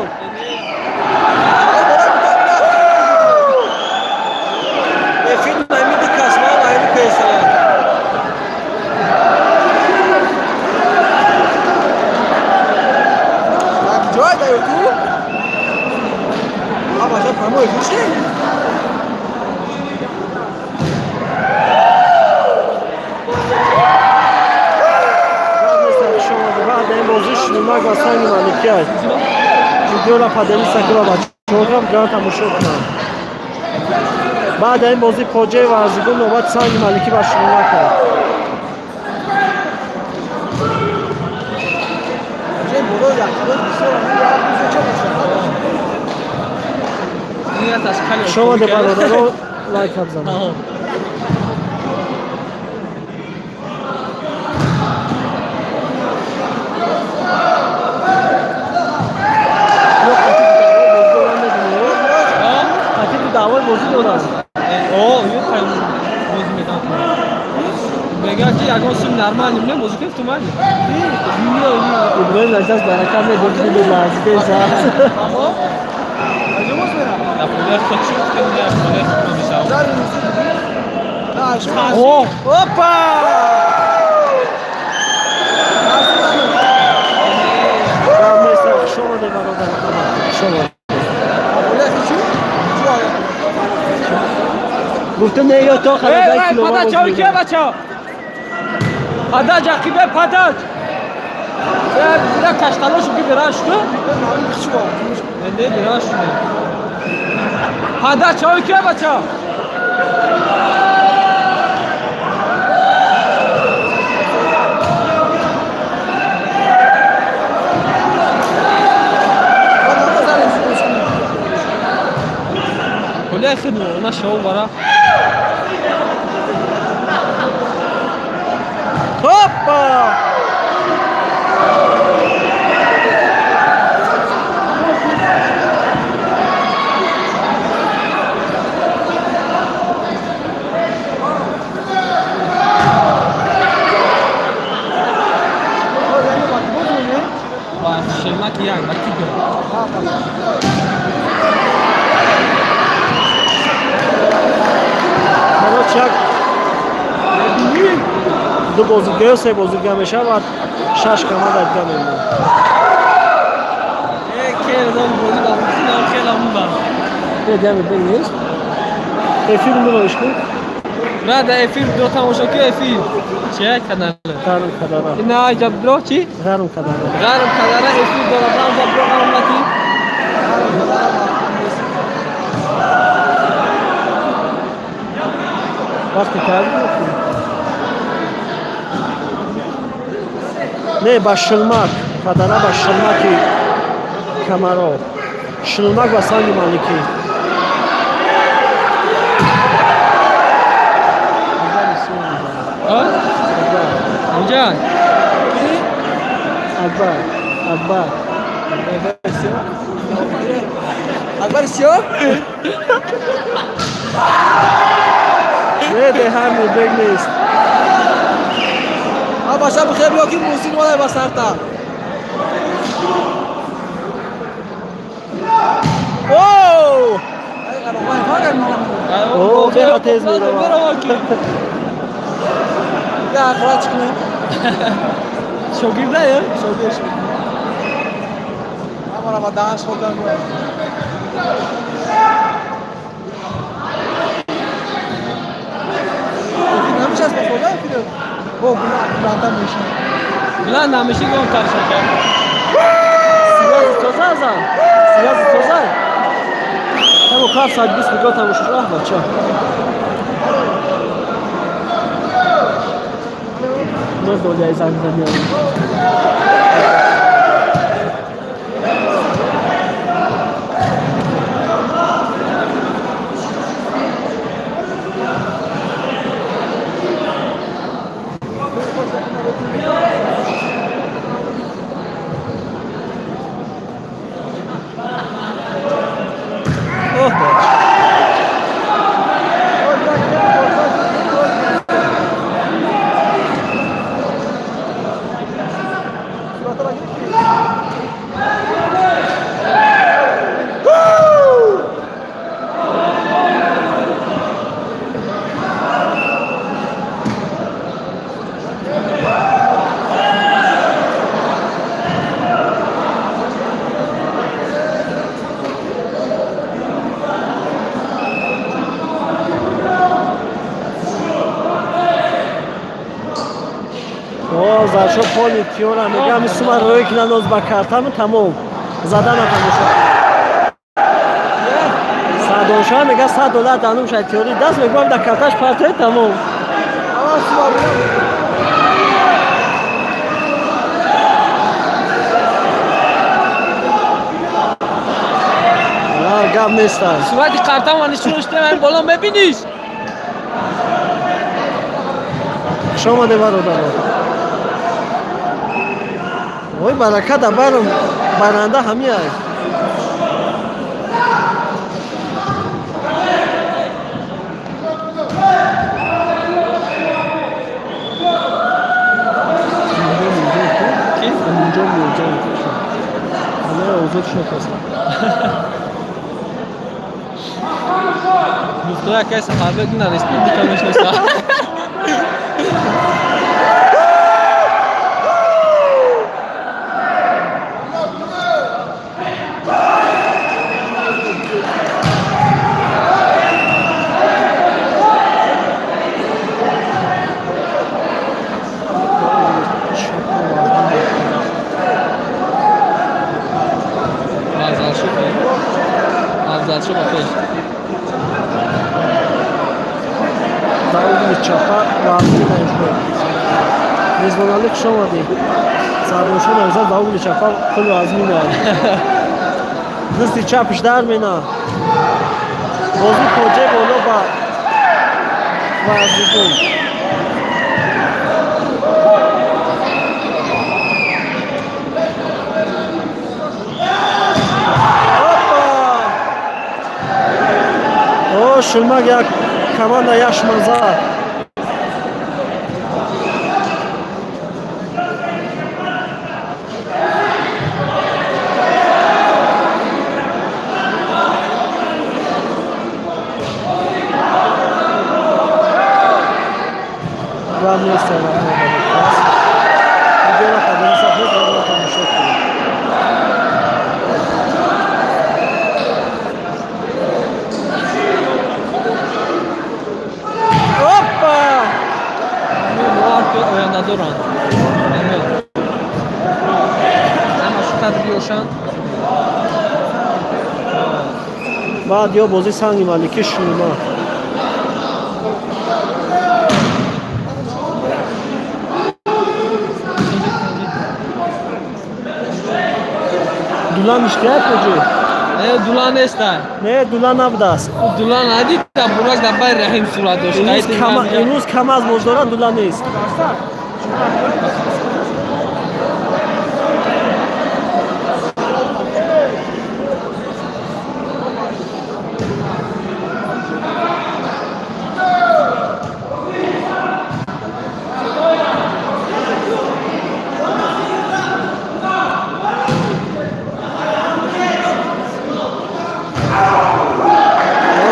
[SPEAKER 1] Баъд ин бозӣ шилмак ва санги малики аст. Видеора поделиться кунад, бачаҳо гран тамошо кунанд. Баъд ин бозӣ поҷаи варзигон навбати санги маликӣ ба шилмак аст. Шумо бародаро лайк бизанед. Даъвои бозӣ доранд.
[SPEAKER 3] О, ё қай бозӣ метавон. Мегӯяд ки ягон сум нормалним не бозӣ кунед тумани.
[SPEAKER 1] Иброҳим наҷас баракат медод, дили лаҳзида зад.
[SPEAKER 3] О,
[SPEAKER 2] Опа!
[SPEAKER 1] Хуш омадед, бародар. Хуш омадед. Гуфта не ё то
[SPEAKER 3] хадаи кило. Падач, ой ки бача. Падач, ақибе падач. Я кашталошу ки бераш ту? Не, бераш ту. Падач, ой ки бача. Куле хидму, она шоу бара.
[SPEAKER 1] Опа!
[SPEAKER 3] Ба шилмак як, ба тигр.
[SPEAKER 1] Короче, як ду бозига ё се бозига мешавад, шаш команда дига мемонад. Нест. Эфир муроиш кун.
[SPEAKER 3] На, да эфир до тамошо ки эфир. Че канал?
[SPEAKER 1] Гарм кадара.
[SPEAKER 3] На, ҷабдро чи?
[SPEAKER 1] Гарм кадара.
[SPEAKER 3] Гарм кадара эфир дора, брам ҷабдро гармати.
[SPEAKER 1] Вақти кард? Не, ба шилмак, кадара ба шилмаки камаров. Шилмак ва санги маликӣ.
[SPEAKER 3] Инҷа?
[SPEAKER 1] Акбар, Акбар.
[SPEAKER 2] Акбар сиёҳ?
[SPEAKER 1] Не, деҳар мурбек нест.
[SPEAKER 2] Баша бихер биё ки Муҳсин валай ба сарта.
[SPEAKER 1] О! О, беха тез мерава.
[SPEAKER 2] Я ахраҷ кунем.
[SPEAKER 3] Шогирда ё?
[SPEAKER 2] Шогирд. Амара ба даҳан хӯрдан. Намешаст ба хӯрдан филм. Бо баландтар мешавад.
[SPEAKER 3] Биланд намеши гом таршака.
[SPEAKER 1] Сиязи тоза азан. Сиязи тоза. Камо 720 нигоҳ тамошо шуд. Аҳ, бача. Ноз доляи занг задиам. Оҳ, бача. О, заршо поли тиёра мегам сума рӯй кунанд оз ба картаму тамом. Задана тамошо. Садонша мега 100 доллар данум шай тиёри даст мегӯям дар карташ партои тамом. Гап неста.
[SPEAKER 3] Сурати қартам ва нишонаш дем боло мебиниш.
[SPEAKER 1] Хуш омаде, бародаро. Ой, барака да барам баранда ҳамиай.
[SPEAKER 3] Ки?
[SPEAKER 1] Аминҷон мурҷон ҳамаро озод шинохтаст.
[SPEAKER 3] Мухтора кай сафарбек на республика мешноса. Афзалшо. Афзалшо ба пеш.
[SPEAKER 1] Дар чапа вазни наишбод. Ризвоналӣ, хуш омадӣ. Сардошо нависад, дар угли чапа пул вазни на. Дасти чапш дар мена. Бозӣ коҷе боло ба варзигун. Опа! О, шулмак як команда яшмазад. Гап нест, видеоро қадами сафед ро тамошо кунед. Опа!
[SPEAKER 3] Бовар ки оянда доранд. Ҳамашу тадбиёшанд.
[SPEAKER 1] Баъд ё бозӣ санги малики шулма. Дула ништияк куҷо?
[SPEAKER 3] Не, дула неста.
[SPEAKER 1] Не, дула набудааст.
[SPEAKER 3] Дула надид, та бурак дар бай Раҳим сурат дошт.
[SPEAKER 1] Имрӯз кам аз боздоранд, дула нест.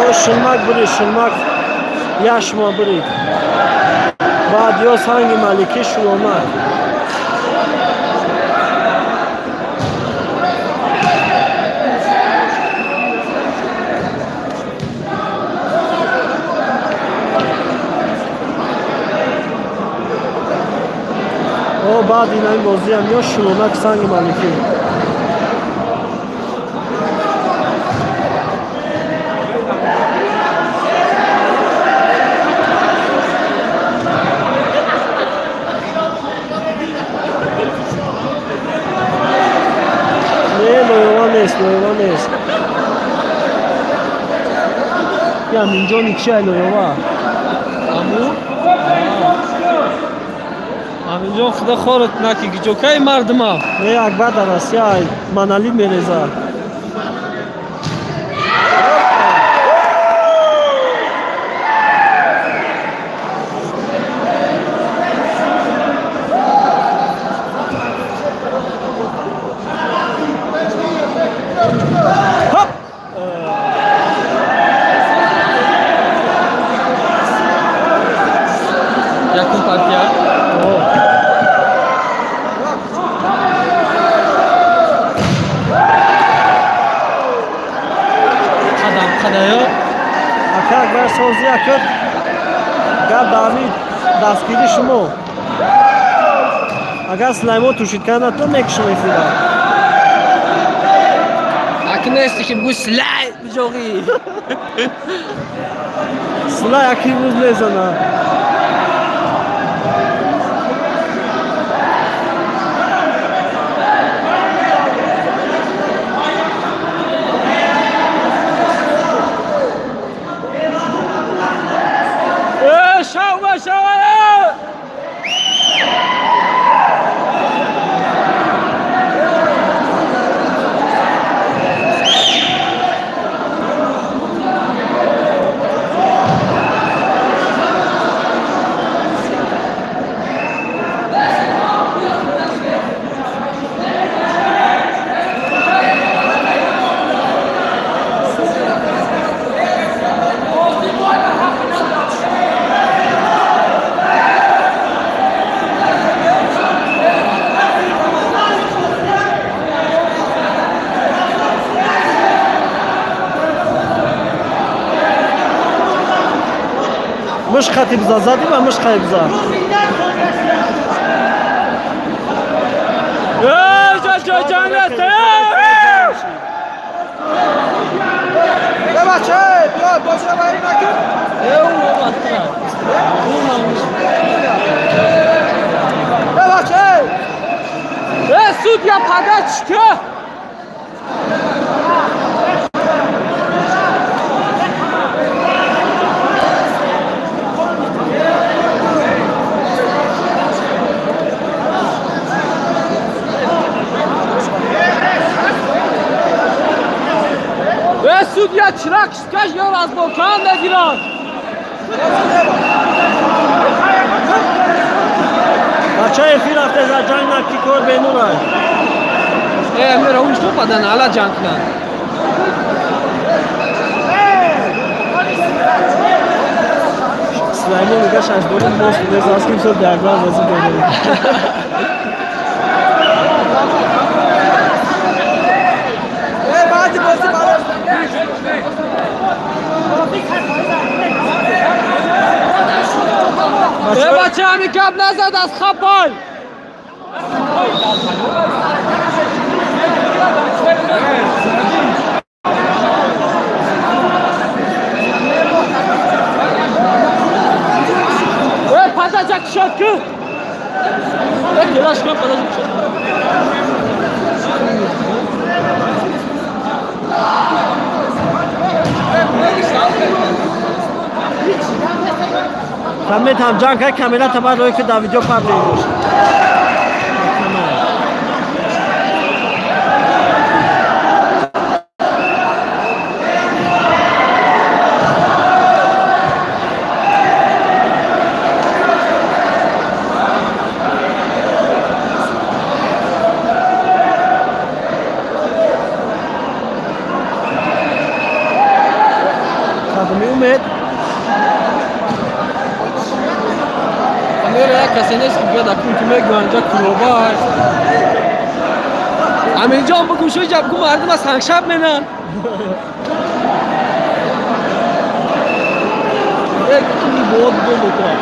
[SPEAKER 1] О, шулмак бурид, шулмак яшма бурид. Баъд ё санги маликӣ шуломак. О, баъд инаин бозиам ё шуломак санги маликӣ. Аминҷони чи айлоёва?
[SPEAKER 3] Аму? Аминҷон, худо хорат наки, гиҷокаи мардума.
[SPEAKER 1] Не, Акбар дар Россия маналит мереза. Хоп!
[SPEAKER 3] Якум партия.
[SPEAKER 1] О.
[SPEAKER 3] Қадам қадаю.
[SPEAKER 1] Ака Акбар сози ака гап дар ҳамин дастгири шумо. Агар Сулаймон тушид карда, то мекушам эфира.
[SPEAKER 3] Аки нести ки бугӯй Сулай биҷоғӣ.
[SPEAKER 1] Сулай аки имрӯз мезана.
[SPEAKER 3] Э, шава, шава, э!
[SPEAKER 1] Муш хати биза задӣ ва муш хати биза.
[SPEAKER 3] Э, ҷа, ҷа, ҷаннат, э!
[SPEAKER 2] Э, бача, биё, бозиро вайрон накун.
[SPEAKER 3] Э, ӯ омадтра.
[SPEAKER 2] Э, бача!
[SPEAKER 3] Э, судья, подачка! Э, судья, чирак скаж, ё разборкан нагиранд.
[SPEAKER 1] Бача, эфир рафте за ҷанг наки, кор бенурай.
[SPEAKER 3] Э, мера уш то падан ала ҷанг кунанд.
[SPEAKER 1] Сулаймон мега шашдори мост мезанад, ки мисол дар бозӣ дорем.
[SPEAKER 2] Э, баъди бозӣ барош.
[SPEAKER 3] Э, бача, ҳамин гап назад аз хапай. Э, подача кушод ку. Э, келаш кун, подача кушод.
[SPEAKER 1] Метам ҷанг кай камера табар рӯй ки дар видео партои бош. Кадоми умед?
[SPEAKER 3] Амира як касе нест, ки биёд акун ки мегӯянд инҷа кулоба аст. Амирҷон, бугӯ шуҷа, бугӯ мардум аз ҳангшаб менанд.
[SPEAKER 1] Як кими бод бо мекунад.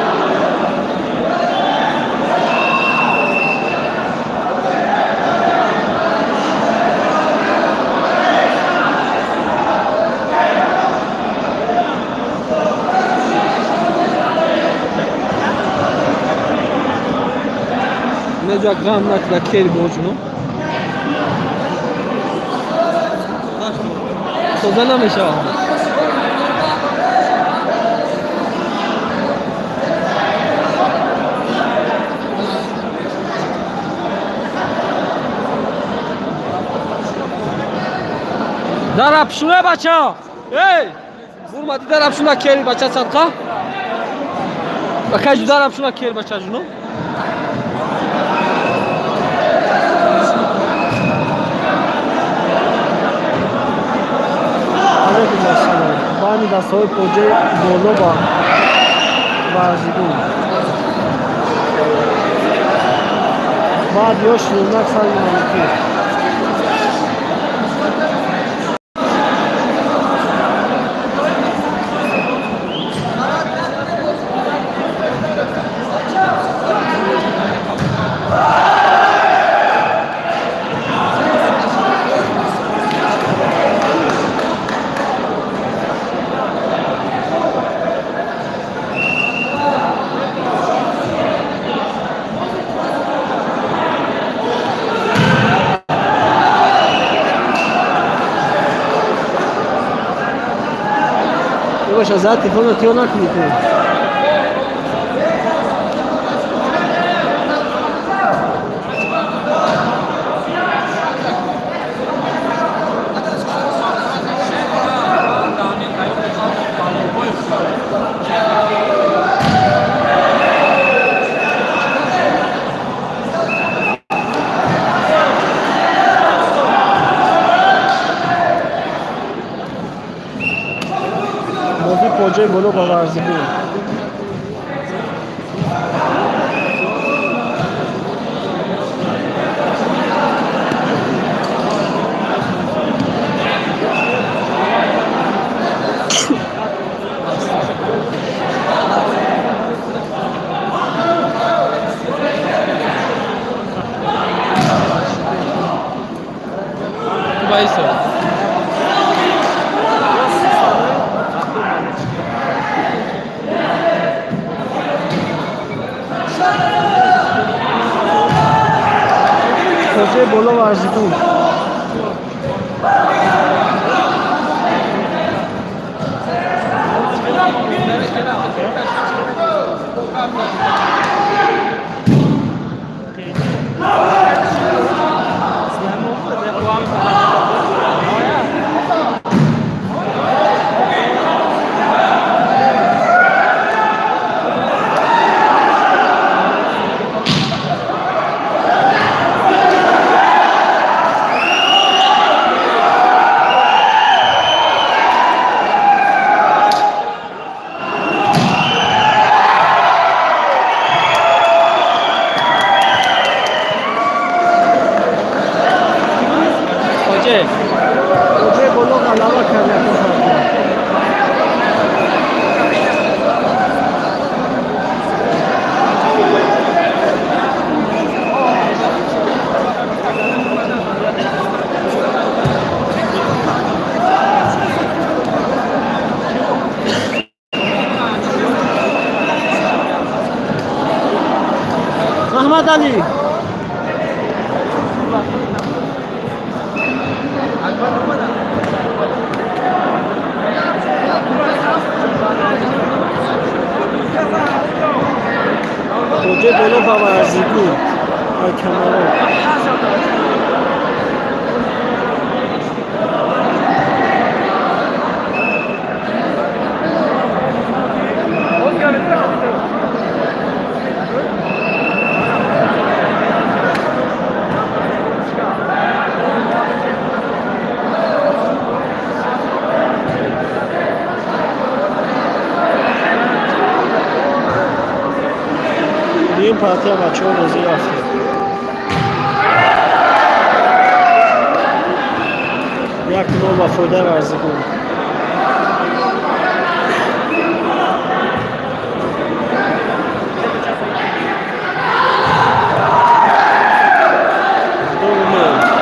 [SPEAKER 3] Неҷа гам накда кери боҷуно. Тоза намешавад. Дарапшуна, бача. Эй! Бурмади дарапшуна кери бача садқа. Бакай дарапшуна кери бача жуно.
[SPEAKER 1] Алейкум ассалом. Байни дастаҳои поҷаи боло ба варзигун. Баъд ё ширинак сари маликӣ. Боша, за телефона тиё накунӣ ту. Бозии поҷаи боло ба варзигун.
[SPEAKER 3] Кубаисо.
[SPEAKER 1] Поҷаи боло варзигун.
[SPEAKER 3] Поҷе.
[SPEAKER 1] Поҷаи боло ғалаба кард якум партия. Маҳмадалӣ. Поҷаи боло ба варзигун. Ай Камарон. Дуюм партия, бачаҳо, бозӣ рафтем. 1-0 ба фоидаи варзигун. 2-0.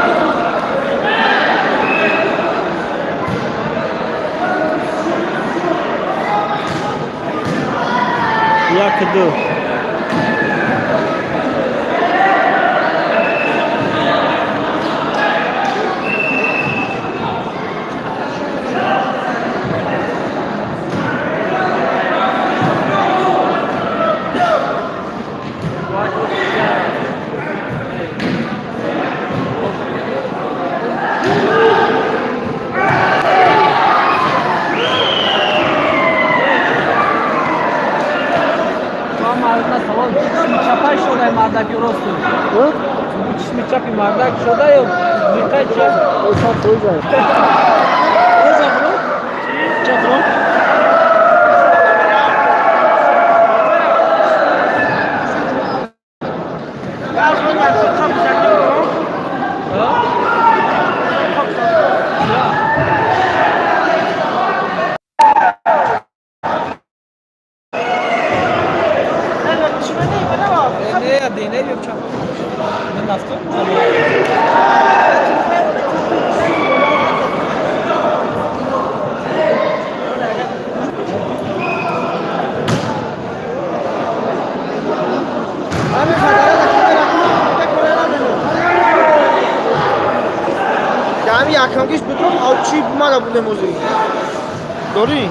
[SPEAKER 1] 1-2.
[SPEAKER 3] Салом, чишми чапай шудай мардак ё росту? Чишми чапи мардак шуда ё диққат чап?
[SPEAKER 1] 100%.
[SPEAKER 2] Чатро?
[SPEAKER 3] Не, дина ё чап. Мен нафтум.
[SPEAKER 2] Ами якамгиш бутун авчи бумага будем ози. Дорӣ?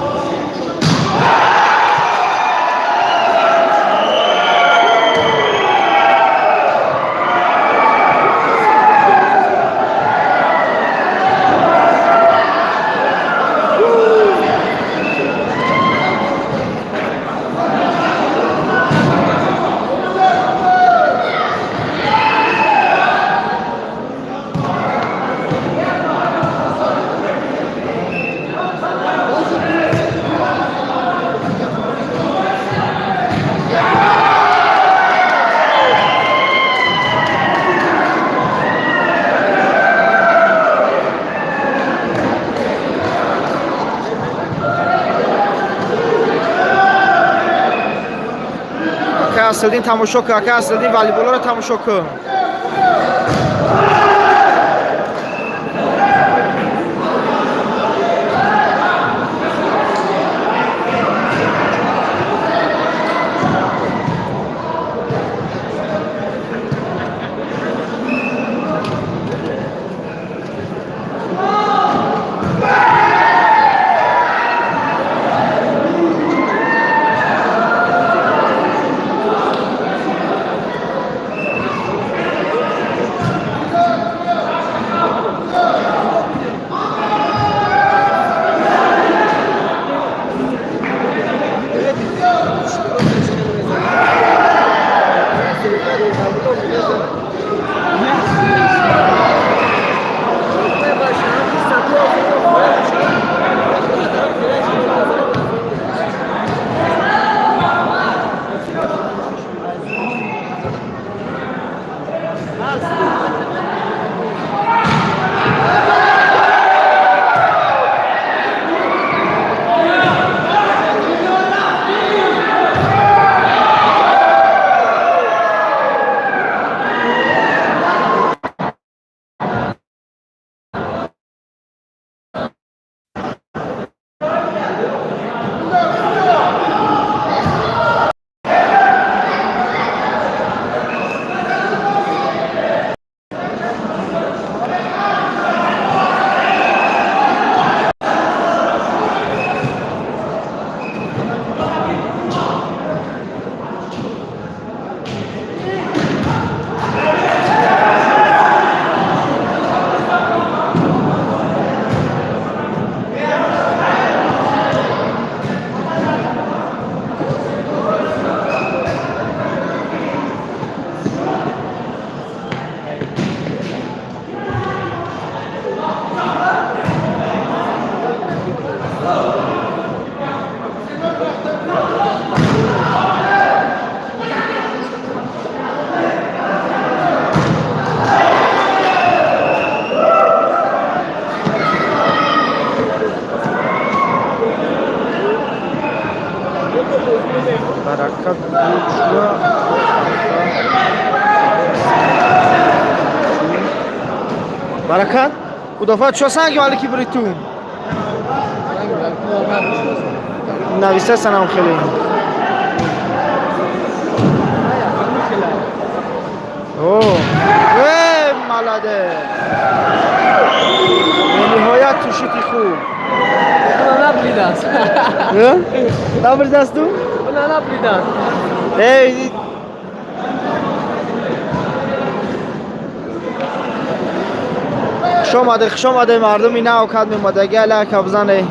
[SPEAKER 2] Ака Асриддин тамошо кун, ака Асриддин волейболро тамошо кун. Баракат бучуа. Баракат, удафа чо санги валики бриту? Нависа санам хеле. О, э, маладе. Ниҳоят тушити хуб.
[SPEAKER 3] Уна набридаст.
[SPEAKER 2] Набридасту?
[SPEAKER 3] Уна набридаст.
[SPEAKER 2] Эй, хуш омаде, хуш омаде мардуми навкат меомадаги алака бизане.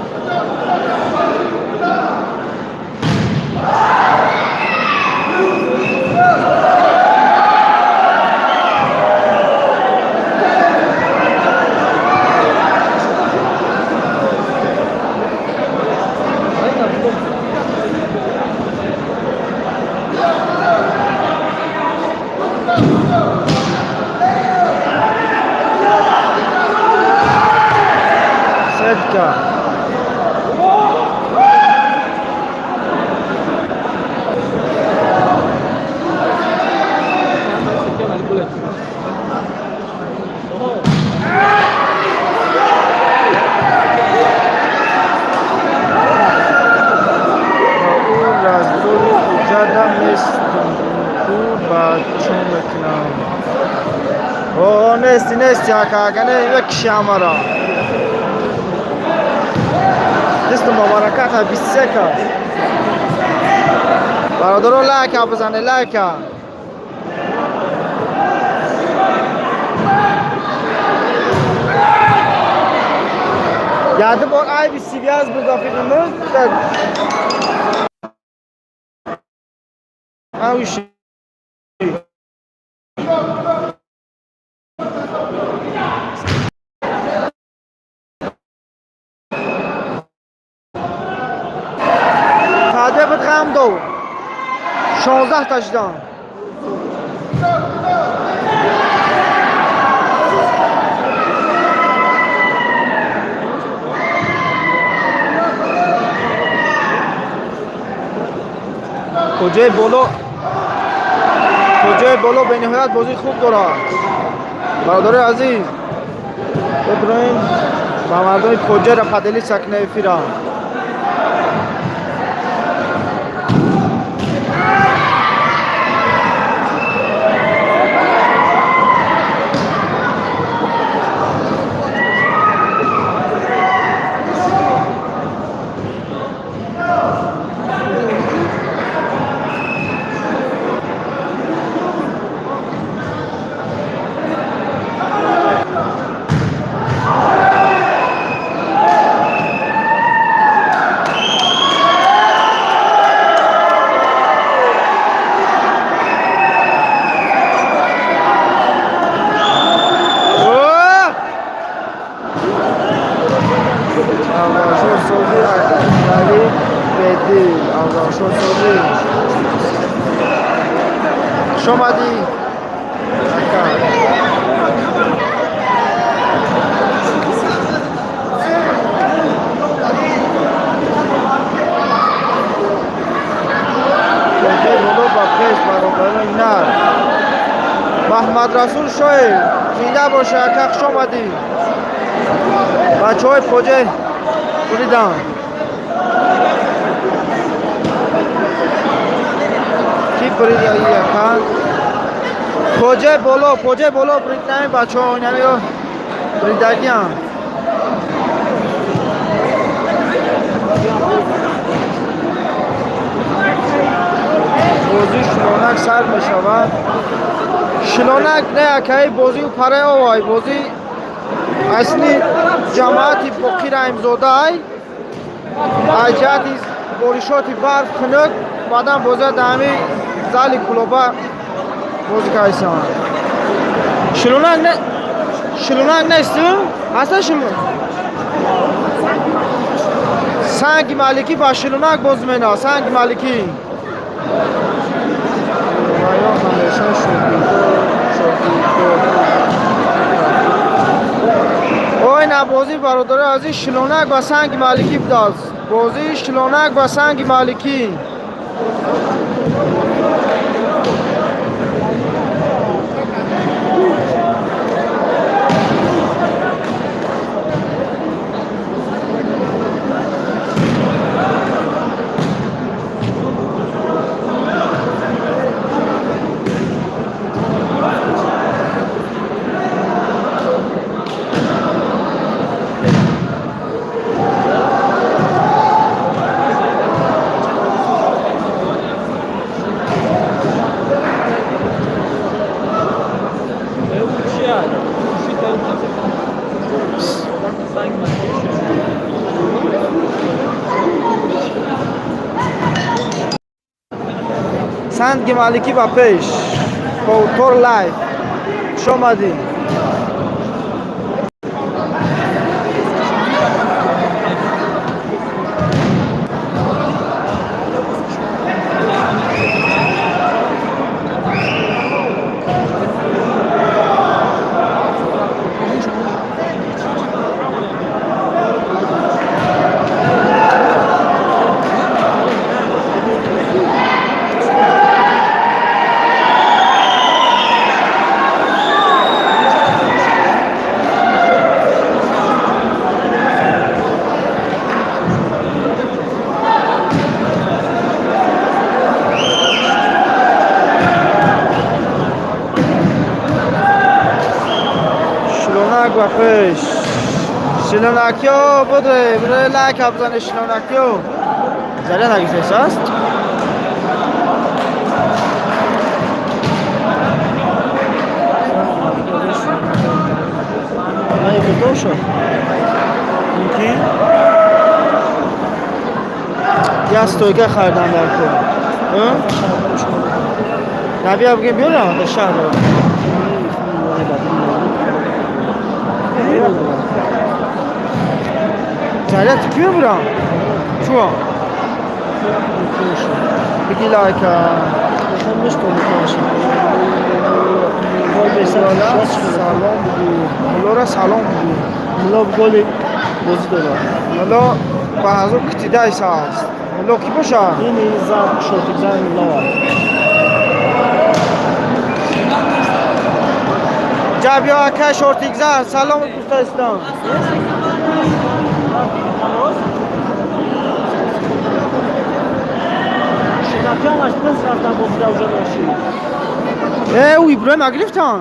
[SPEAKER 4] Хоҷада нестум ку, ба чо мекунам? О, нести, нести, ака, ага не мекиши ҳамаро. Дистум ба бараката 23 кас. Бародаро, лайка бизане, лайка. Яду бор айби сивяз буд, фиқимуз. Авиши. Таде буд ғам ду. 16 та шудан. Куҷои боло, куҷои боло бениҳоят бозии хуб дорад. Бародарои азиз, бибироем ба мардуми Поҷера поделиться кунед эфира. Авзалшо сози, Акбари бедил, Авзалшо сози. Хуш омадӣ, ака. Куҷои боло ба пеш, бародарони нар. Маҳмадрасул Шоев, зинда боша, ака, хуш омадӣ. Бачаҳои Поҷе буридан. Ки бурида ака? Поҷе боло, Поҷе боло буриднами бачаҳо, инамиро буридагиам. Бозии Шилонак сар мешавад. Шилонак не, акаи, бозии параи овай, бозии асли ҷамоати Боқӣ Раҳимзодаай. Аз ҷиҳати боришоти барф хунук, баъдан бозиа дар ҳамин зали Кулоба бозӣ кардисанд. Шилонак не, Шилонак несту? Ҳаста Шилонак? Санги Маликӣ ба Шилонак бозӣ менавад, Санги Маликӣ. Ва ё ҳамеша шогирдо, шогирдо. Ой, на, бозӣ, бародарои азиз, Шилонак ба Санги Маликӣ будааст. Бозии Шилонак ба Санги Маликӣ. Санги Маликӣ ба пеш. Тор Лайф. Хуш омадӣ. Ба пеш. Шилонакиё будре, будре лайк бизане шилонакиё. Заря нагирифтест аст?
[SPEAKER 1] Най будоша. Инки
[SPEAKER 4] Я стойка харидам дар кор. Набия бигем биёрам дар шаҳр. Заря ту киё бурам? Чуа? Биги лайка. Салом бугу. Муллора салом бугу.
[SPEAKER 1] Мулло голи бозӣ дорад.
[SPEAKER 4] Мулло ба ҳазур китидайс аст. Мулло кӣ бошад?
[SPEAKER 1] Ин зар шотигзар мулло.
[SPEAKER 4] Ҷабиё ака шортигзар салом гуфтаистам.
[SPEAKER 1] Шинакиамаш пас рафтан бозида уже нашид.
[SPEAKER 4] Э, ӯ Иброҳим нагирифтан?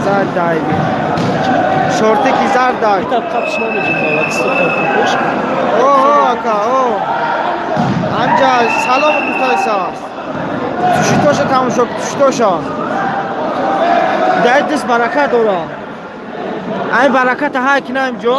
[SPEAKER 4] Зардай. Шортики зардай.
[SPEAKER 1] Китаб қапш намеҷунбавад, исто пеш.
[SPEAKER 4] О, ака, о. Анҷа салом гуфтаист. Тушитоша тамошо, тушитоша. Дар дис баракат дора. Ай бараката ҳай ки наим ҷо.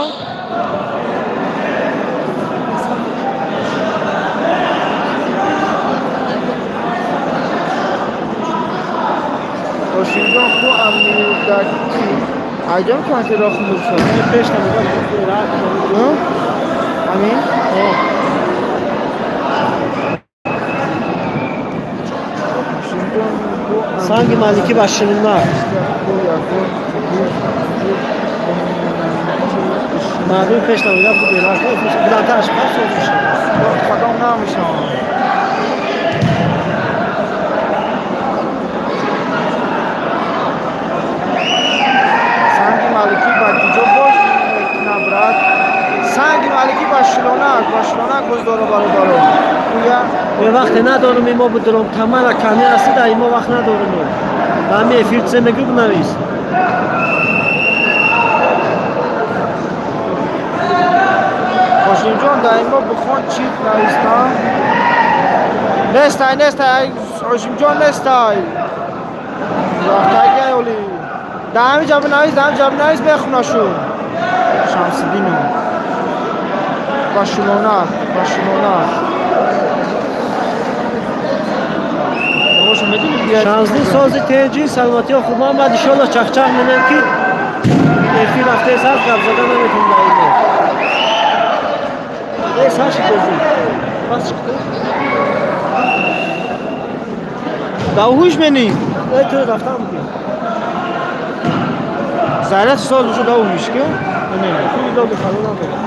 [SPEAKER 4] Ошинҷон ху амнидаки. Айҷон ки роҳ муршад.
[SPEAKER 1] Пеш намегам.
[SPEAKER 4] Амин?
[SPEAKER 1] Санги Маликӣ ба Ширинак. Мардуми пеш намегам баландтараш пас мешавад.
[SPEAKER 4] Кадом намешавад. Санги Маликӣ ба куҷо боз мекунад, брат? Санги Маликӣ ба Шилонак, ба Шилонак боз дора бародаро. Гӯя
[SPEAKER 1] Е вақте надорум имо будурум тамара ками ҳасти дар имо вақт надорум. Ба ҳами эфир чизе мегӯ бинавис.
[SPEAKER 4] Ҳошимҷон дар имо бихон чӣ навистам? Нестай, нестай, Ҳошимҷон нестай. Рафтагиай оли. Дар ҳами ҷа бинавис, дар ҳами ҷа бинавис мехунашу. Шамсиддино. Ба Шилонак, ба Шилонак.
[SPEAKER 1] Шамсиддин сози теҷи саломатиё хуб ман баъд иншоалло чахчах менем ки эфир рафтаи сар гап зада наметонем дар имо. Э сарши бозӣ. Пас чиқти?
[SPEAKER 4] Да ҳуш менӣ?
[SPEAKER 1] Э ту рафтам буди.
[SPEAKER 4] Заряд соз ушу да ҳуш ки?
[SPEAKER 1] Не, худи доги фалон надорад.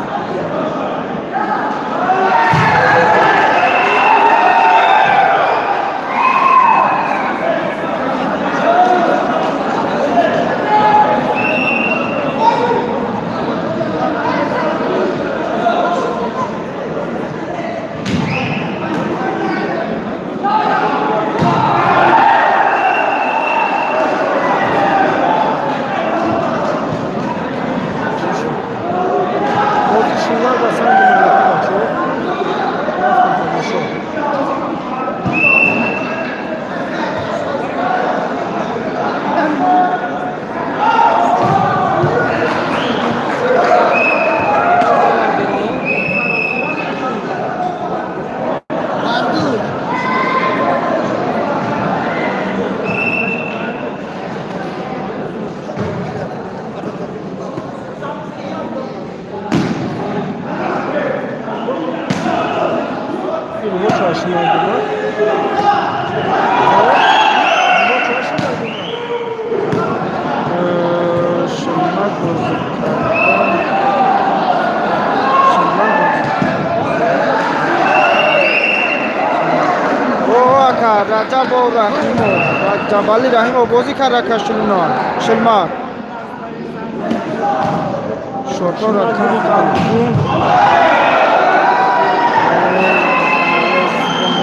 [SPEAKER 1] Бози Шилнак ва Санги Маликӣ бачаҳо. Рафтем тамошо. Инҳо чашмиён дорад. Инҳо чашмиён дорад.
[SPEAKER 4] Шилнак бозӣ кардан. Шилнак бозӣ. О, ака, Раҷабов Раҳимов, Раҷабали Раҳимов бозӣ кард ака Шилнак. Шилмак. Шотора кам кам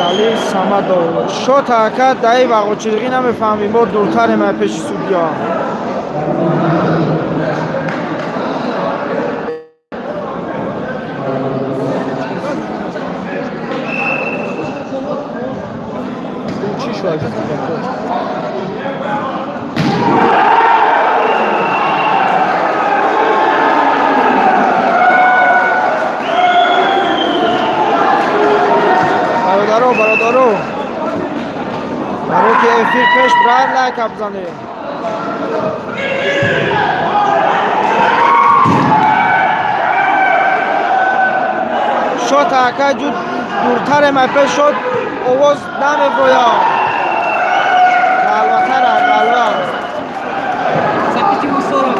[SPEAKER 4] Али Самадов. Шота ака даи вағочирғӣ намефаҳмем, мо дуртарем ай пеши судья.
[SPEAKER 1] Чӣ шуд?
[SPEAKER 4] Бародаро, бародаро. Барои ки эфир пеш брад, лайка бизанед. Шота ака ҷуд дуртарем ай пеш шод, овоз намеброяд. Ғалватара, ғалва.
[SPEAKER 3] 7:40.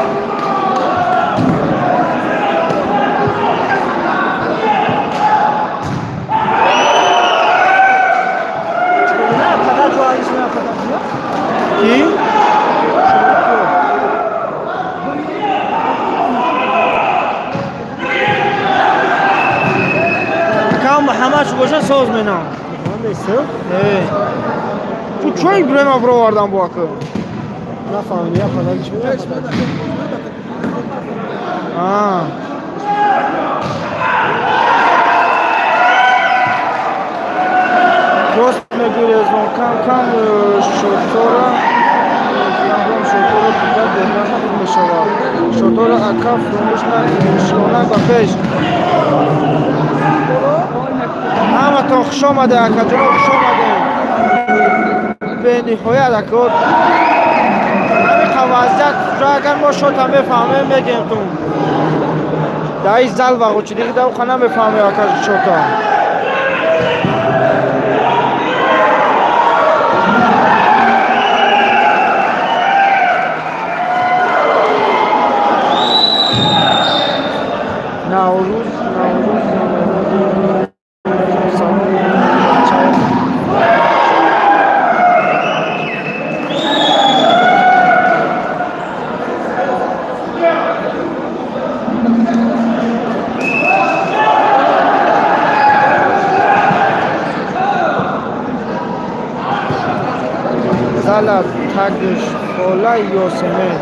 [SPEAKER 2] Не, падаҷ ва не, падаҷ.
[SPEAKER 4] Ки? Кам ҳамаш боша, соз менам.
[SPEAKER 1] Муҳаммад?
[SPEAKER 4] Не. Ту чой Иброҳима бировардан бо ака?
[SPEAKER 1] Нафаҳмидам, я падаҷ чӣ?
[SPEAKER 4] А. Рост мегӯй, Резвон, кам кам шотора кам шотора дида беҳтар хуб мешавад. Шотора ака фуромӯш накунед, шонак ба пеш. Ҳаматон хуш омаде, акаҷоно, хуш омадем. Бениҳоят ака ҳамиқа вазъият, агар мо шота мефаҳмем, мегем тун. Даи зал вағочидиғи давқа намефаҳмем ака шота. Наврӯз, Наврӯз, салом, бачаҳо. Зала тагш полай ё семент?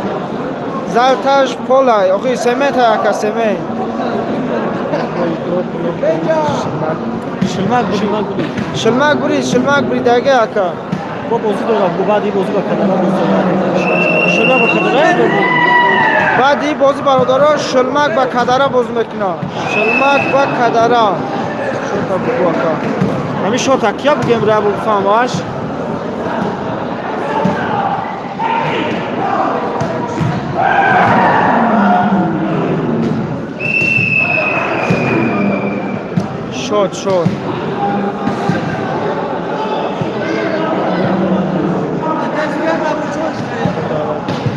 [SPEAKER 4] Зал тагш полай, охи семент ака, семент.
[SPEAKER 1] Шилмак буди.
[SPEAKER 4] Шилмак бурид, шилмак буридаги ака.
[SPEAKER 1] Бо бозӣ дорад, бо баъди бозӣ ба кадара бозӣ дорад. Шилмак ба кадара?
[SPEAKER 4] Баъди бозӣ, бародаро, шилмак ба кадара бозӣ мекунад. Шилмак ба кадара. Шота бугу ака. Ҳамин шота кия бугем, ра бифаҳмаш? Шот, шот.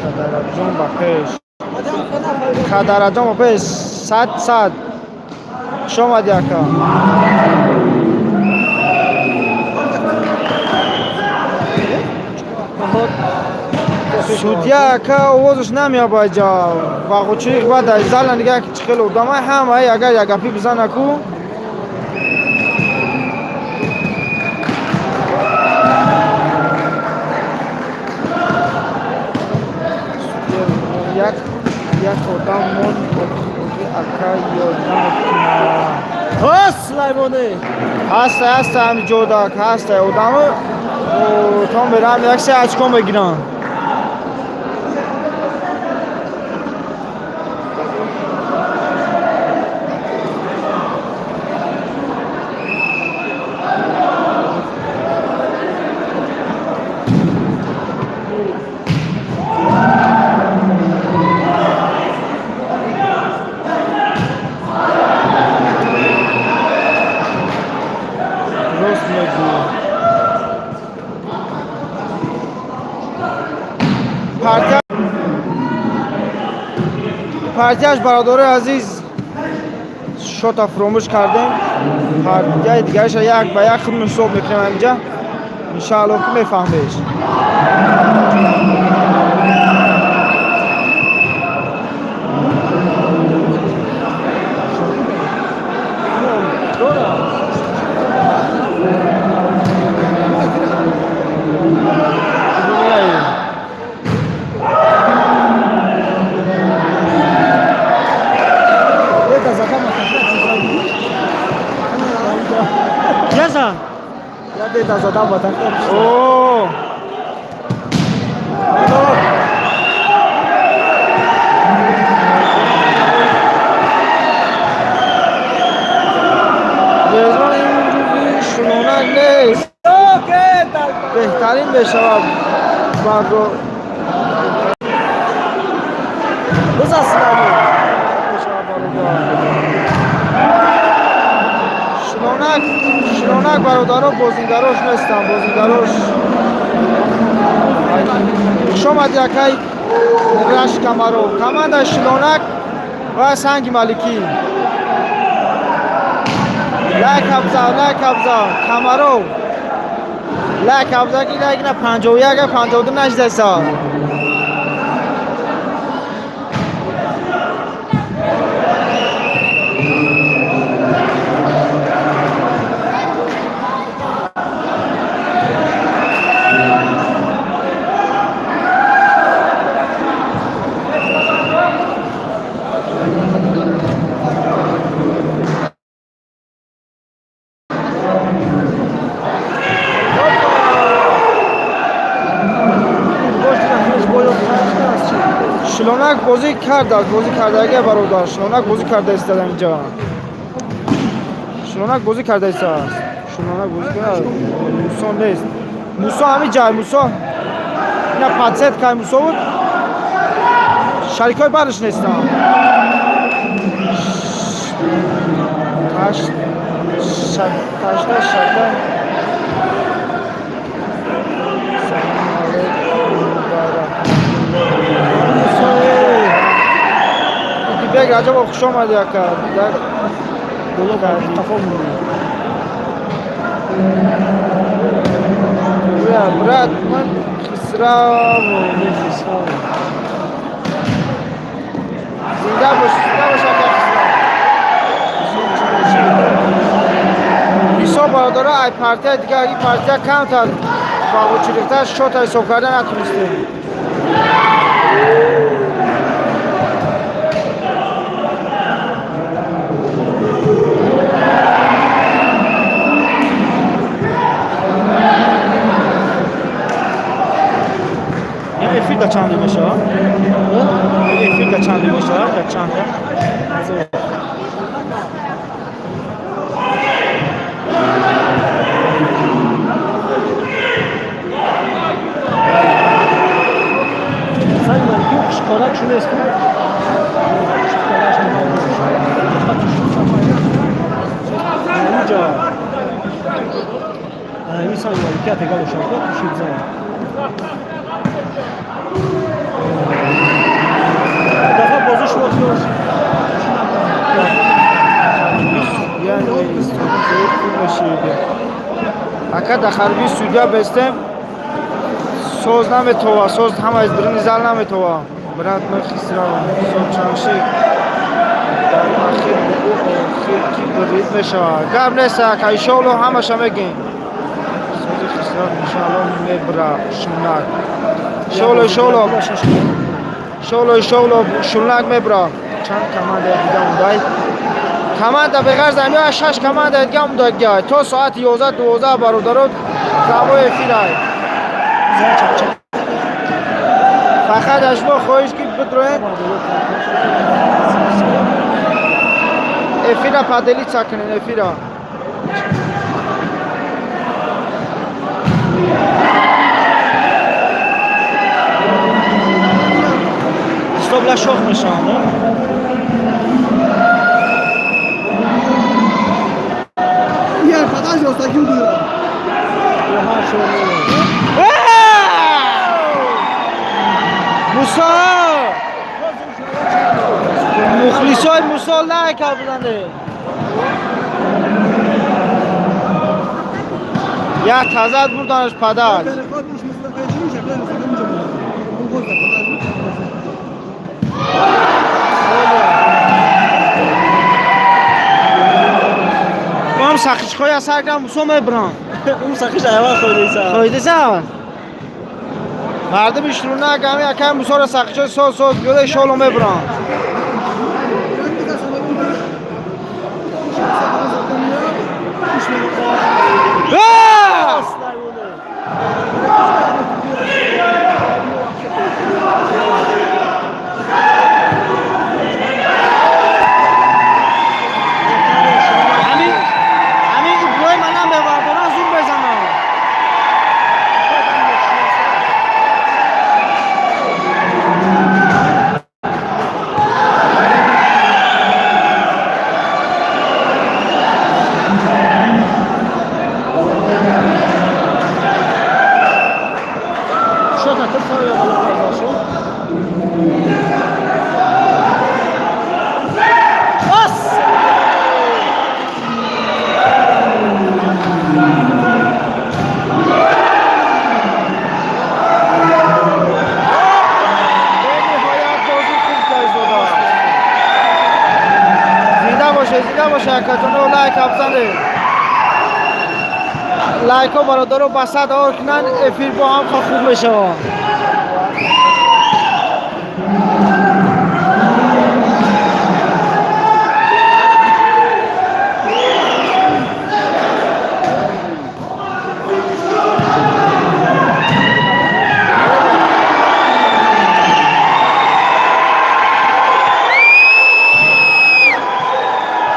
[SPEAKER 4] Кадараҷон ба пеш. Кадараҷон ба пеш. Сад сад. Хуш омадӣ ака. Судья ака овозаш намеябад ҷа. Вағочириқ баъд аз зала нигаҳ ки чӣ хеле одамай ҳамаи агар як гапӣ бизана ку. Як як одам мон ака ёд намекунад.
[SPEAKER 1] Ҳо, Сулаймоне!
[SPEAKER 4] Ҳаста, ҳаста, ҳами ҷода ака, ҳаста одамо то мерам як се очко мегиранд. Рост мегӯӣ. Партия партияш, бародарои азиз, шота фуромӯш кардем. Партияи дигараша як ба як худ ҳисоб мекунем ҳаминҷа. Иншаалло ки мефаҳмеш. О! Мезбон имрӯзи Шунонак нест. Беҳтарин мешавад барро. Мешавад бародар. Шунонак, Шунонак бародаро бозингарош нестанд, бозингарош. Хуш омадӣ, акай Раш Камаров. Команда Шилонак ва Санги Маликӣ. Лайк абзал, лайк абзал, Камаров. Лайк абзал ки лайк на 51 52 наждаса. Шилонак бозӣ кардааст, бозӣ кардагия бародар. Шилонак бозӣ карда истода инҷа. Шилонак бозӣ карда истодааст. Шилонак бозӣ карда. Мусо нест. Мусо ҳамин ҷай, Мусо. Ина подсет кай Мусо буд. Шарикҳои барш нестанд. Таш ташта шака. Салом алейкум ва раҳматуллоҳ. Бек Раҷабов, хуш омадӣ, ака. Дар брат, ман Хисрав. Зинда бош, зинда бош, ака Хисрав. Ҳисоб бародаро, ай партия дигар, ин партия камтар ба очередтар шота ҳисоб карда натунистем. Эфир да чанде мешавад? Эфир да чанде мешавад? Да чанде? Ака, дар харби судья бестем, соз наметова, соз ҳама аз дуруни зал наметова. Брат ман Хисрав, соз чанши. Дар ахир бугу охир ки бурид мешавад. Гап нест, ака, иншоалло ҳамаша мегем. Сози Хисрав иншоалло мебра Шунак. Иншоалло, иншоалло. Иншоалло, иншоалло Шунак мебра. Чанд команда дига мондай? Команда беғарз амиё шаш команда дига мондай. То соати 11 12 бародаро прямой эфирай. Фақат аз шумо хоҳиш ки бидроед эфира поделиться кунед эфира.
[SPEAKER 2] Стоп ла шох мешаванд, а?
[SPEAKER 5] Я подожди, он таким был.
[SPEAKER 4] Мусо! Мухлисои Мусо лайк бизанед. Як тазад бурданаш падар. Мам сақичҳоя сар кардам, Мусо мебурам.
[SPEAKER 1] Ун сақич айван хӯрдиса.
[SPEAKER 4] Хӯрдиса? Мардуми Шурунак ҳами акай Мусоро сақичҳои соз соз биёда иншоалло мебурам. Бениҳоят бозӣ хуб кайзода. Зинда боше, зинда боше, акаҷоно, лайк абзанед. Лайкҳо, бародаро, ба 100 ор кунанд, эфир бо ҳам хуб мешавад.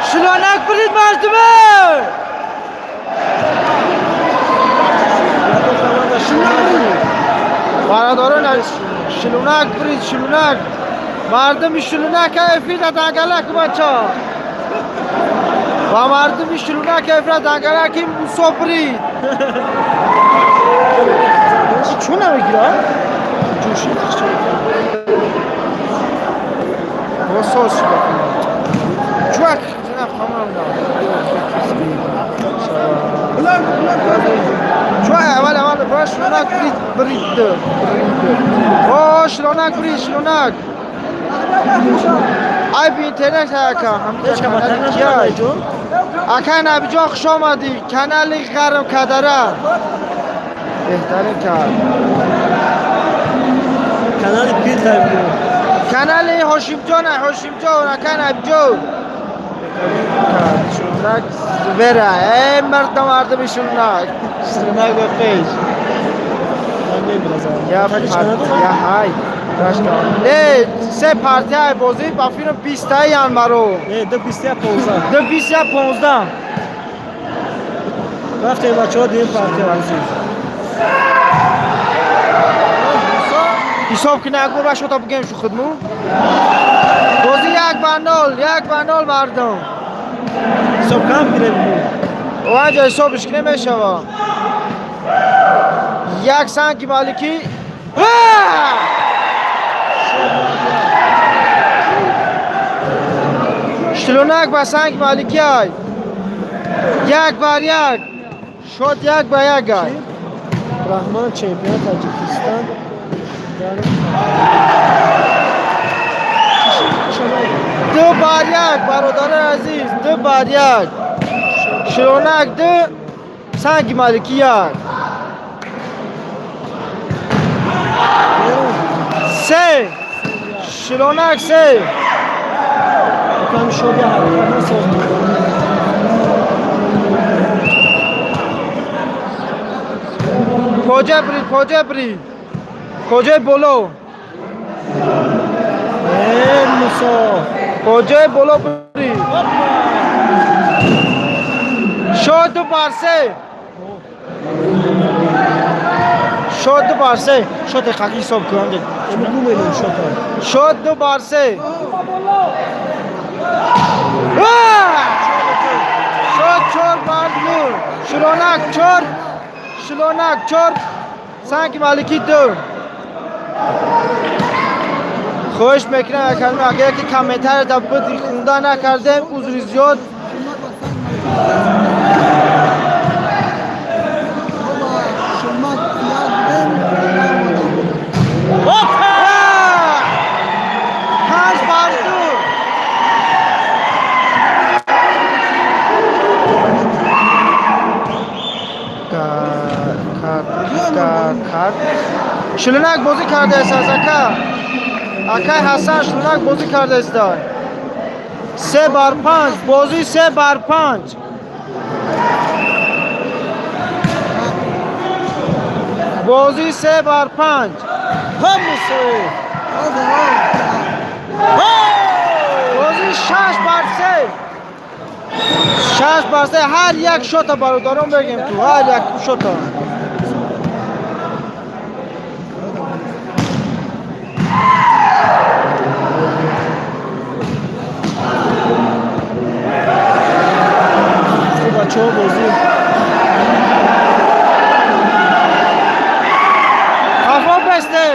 [SPEAKER 4] Шилонак бурид, мардуме! Бародарон, шилунак бурид, шилунак. Мардуми шилунак эфира дангалак, бача. Ба мардуми шилунак эфира дангалак, Мусо бурид.
[SPEAKER 2] Чун намегирад?
[SPEAKER 4] Босоз шуда. Чувак, ҷанаб, хамам. Чувак, аввал аввал ба шилунак бурид, бурид. О, шилунак бурид, шилунак. Ай би интернет ака,
[SPEAKER 1] Ҳеҷ комментар нашавад, ҷон.
[SPEAKER 4] Ака Набиҷон, хуш омадӣ. Канали Ғарм кадара. Беҳтарин кард.
[SPEAKER 1] Канали пир тайб.
[SPEAKER 4] Канали Ҳошимҷон, Ҳошимҷон, ака Набиҷон. Шилунак вера. Эй, мардум, мардуми шилунак. Шилунак ба пеш. Я я ҳай. Не, се партияи бозӣ ба филм 20-таи январо.
[SPEAKER 1] Не, ду 21 15.
[SPEAKER 4] Ду 21 15.
[SPEAKER 1] Рафтем, бачаҳо, дуюм партия бозӣ.
[SPEAKER 4] Ҳисоб кунӣ, агар ба шота бигем шу худму. Бозӣ 1-0, 1-0, мардум.
[SPEAKER 1] Ҳисоб кам гирем.
[SPEAKER 4] Оанҷа ҳисобиш ки намешава. Як санги маликӣ. Ва! Шилунак ба санги маликӣ ай. 1-1. Шод 1-1 ай.
[SPEAKER 1] Раҳмон чемпион Таҷикистон дар
[SPEAKER 4] 2-1, бародарои азиз, 2-1. Шилунак ду, санги маликӣ як. Се. Шилунак се.
[SPEAKER 1] Кам шоди ҳаракат соз.
[SPEAKER 4] Куҷа брид, куҷа брид? Куҷои боло?
[SPEAKER 1] Э, Мусо.
[SPEAKER 4] Куҷои боло брид? Шод 2-3. Шод 2-3. Шод хаки ҳисоб кунам.
[SPEAKER 1] Ему 2 миллион шота.
[SPEAKER 4] Шод 2-3. Шод 4-0. Шилонак чор. Шилонак чор. Санги маликӣ ду. Хоҳиш мекунам, акалма, агар яке комментария да буд хунда накардем, узри зиёд.
[SPEAKER 5] Шилмак як.
[SPEAKER 4] Опа! 5-2. Кард. Шилунак бозӣ кардааст аз ака. Акай Ҳасан Шилунак бозӣ кардааст. 3-5, бозӣ 3-5. Бозӣ 3-5.
[SPEAKER 1] Ҳам Мусо.
[SPEAKER 4] Бозӣ 6-3. 6-3, ҳар як шота, бародарон, бегем ту, ҳар як шота.
[SPEAKER 1] Хуб, бачаҳо, бозӣ.
[SPEAKER 4] Хафо бесте.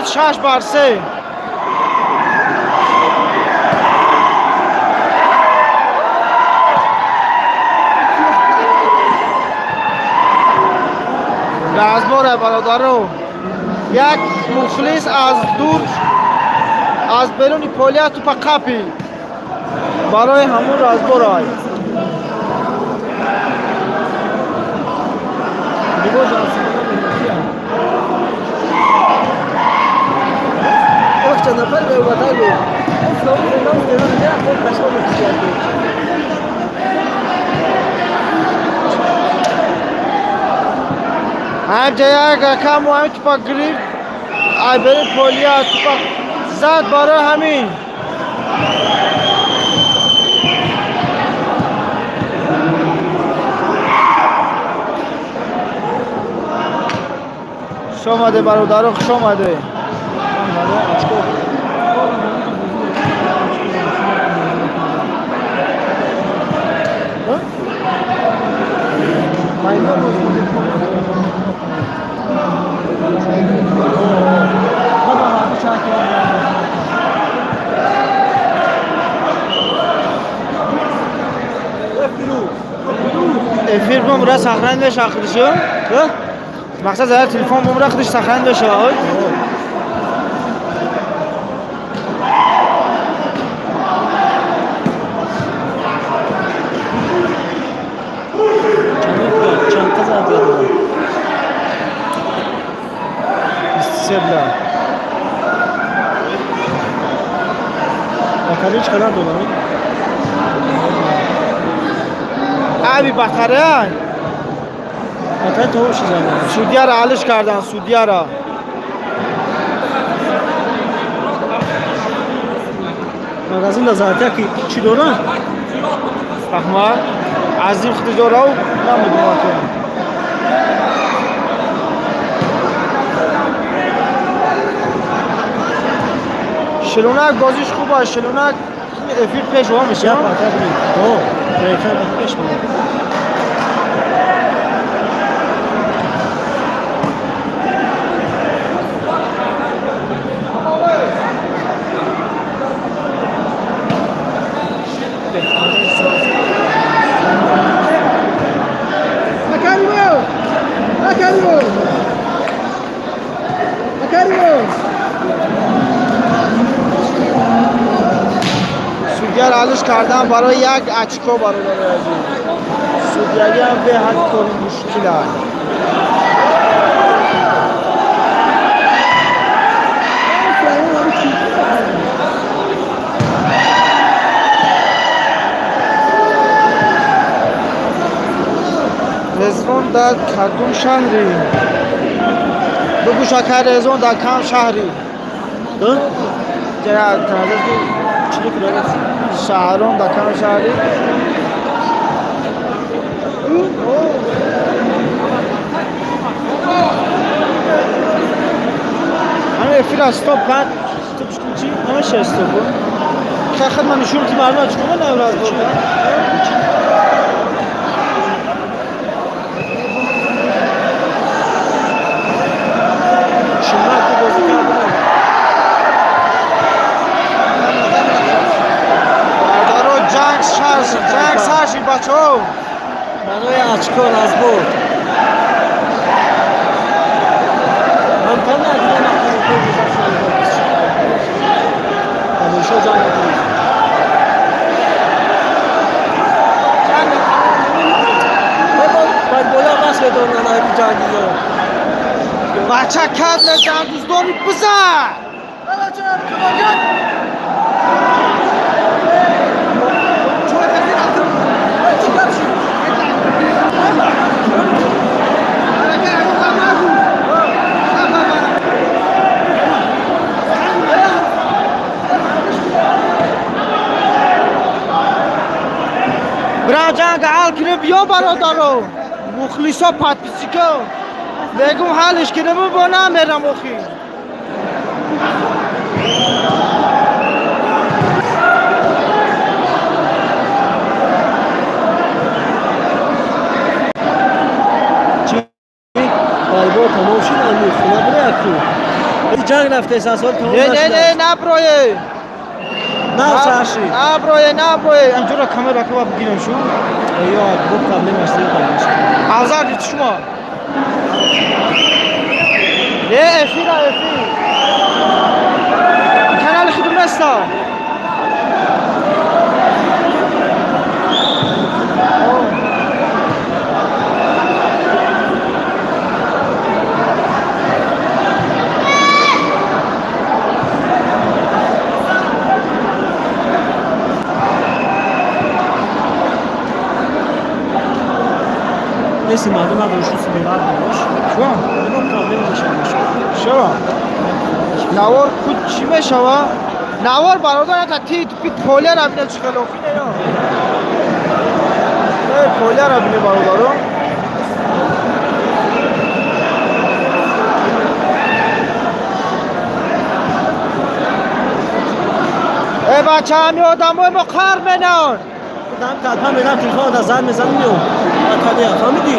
[SPEAKER 4] Счёт 6-3. Разбора, бародаро, як мухлис аз дур, аз беруни полия тупа қапи, барои ҳамун разборай.
[SPEAKER 1] Чанд нафар меомада гуфт. Пашмо мекушад.
[SPEAKER 4] Ҳамҷа як ракаму ҳамин тупа гирифт, ай берун полия тупа зад, барои ҳамин. Хуш омаде, бародаро, хуш омаде. Эфир бумра сохран меша худшо. Мақсад зара телефон бумра худш сохран меша.
[SPEAKER 1] Чанд та зад додам?
[SPEAKER 4] 23 бла.
[SPEAKER 1] Батарея чӣ қадар додам?
[SPEAKER 4] Аби батарея.
[SPEAKER 1] Батарея то ши зада.
[SPEAKER 4] Судьяра алиш кардан, судьяра.
[SPEAKER 1] Магазин да зарядка ки чӣ дора?
[SPEAKER 4] Раҳмат. Азим худиш дора, намедонам ки. Шилунак бозиш хуб аст, Шилунак эфир пеш ва меша.
[SPEAKER 1] Я батарея. О, эфир пеш ва.
[SPEAKER 4] Судьяро алиш кардан барои як очко, бародари азиз. Судьягӣ ҳам беҳад кори мушкил аст. Резвон дар кадом шаҳрӣ? Бигӯ, шакар, Резвон дар кам шаҳрӣ? Шаҳрон дар кам шаҳрӣ? Ҳамин эфира стоп кард.
[SPEAKER 1] Стоп чӣ? Ҳамаша стоп.
[SPEAKER 4] Хад ман нишон ки мардум чӣ кунад разбор.
[SPEAKER 1] Шумак бозӣ кардан.
[SPEAKER 4] Бародаро, ҷанг сар, ҷанг сар шид, бачаҳо.
[SPEAKER 1] Барои очко разбор. Ҳамкор надидам. Тамошо ҷанг мекунад. Баъд бола бас медонанд ҳамин ҷангиё.
[SPEAKER 4] Бача кад мезан, дӯстдори бизан. Бирам ҷанг ҳал кунем, биё, бародаро. Мухлисо, подписчико. Мегум ҳалш кунем, бо намерам охи.
[SPEAKER 1] Чӣ? Борьба тамом шуд, ами хона бира яку. Ҷанг рафтеса, сол тамом
[SPEAKER 4] Не, не, не,
[SPEAKER 1] нашудааст.
[SPEAKER 4] Наброе.
[SPEAKER 1] Нав сарши.
[SPEAKER 4] Наброе, наброе. Анҷора камера кава бигирем шу.
[SPEAKER 1] Ё, бо проблемаш зиёд мешавад.
[SPEAKER 4] Авзал гирифти шумо. Не, эфира, эфир. Канали худум неста.
[SPEAKER 1] Неси мардум надоршу симерар бош.
[SPEAKER 4] Чун?
[SPEAKER 1] Ягон проблема мешавад.
[SPEAKER 4] Чаро? Навор худ чӣ мешава? Навор бародар та ти пит полера бина чӣ хело фине ё. Э, полера бине бародаро. Э бача, ҳами одамои мо қар менан.
[SPEAKER 1] Дам талпа мерам, телефон да зан мезанам, меом. Аталия, фаҳмидӣ?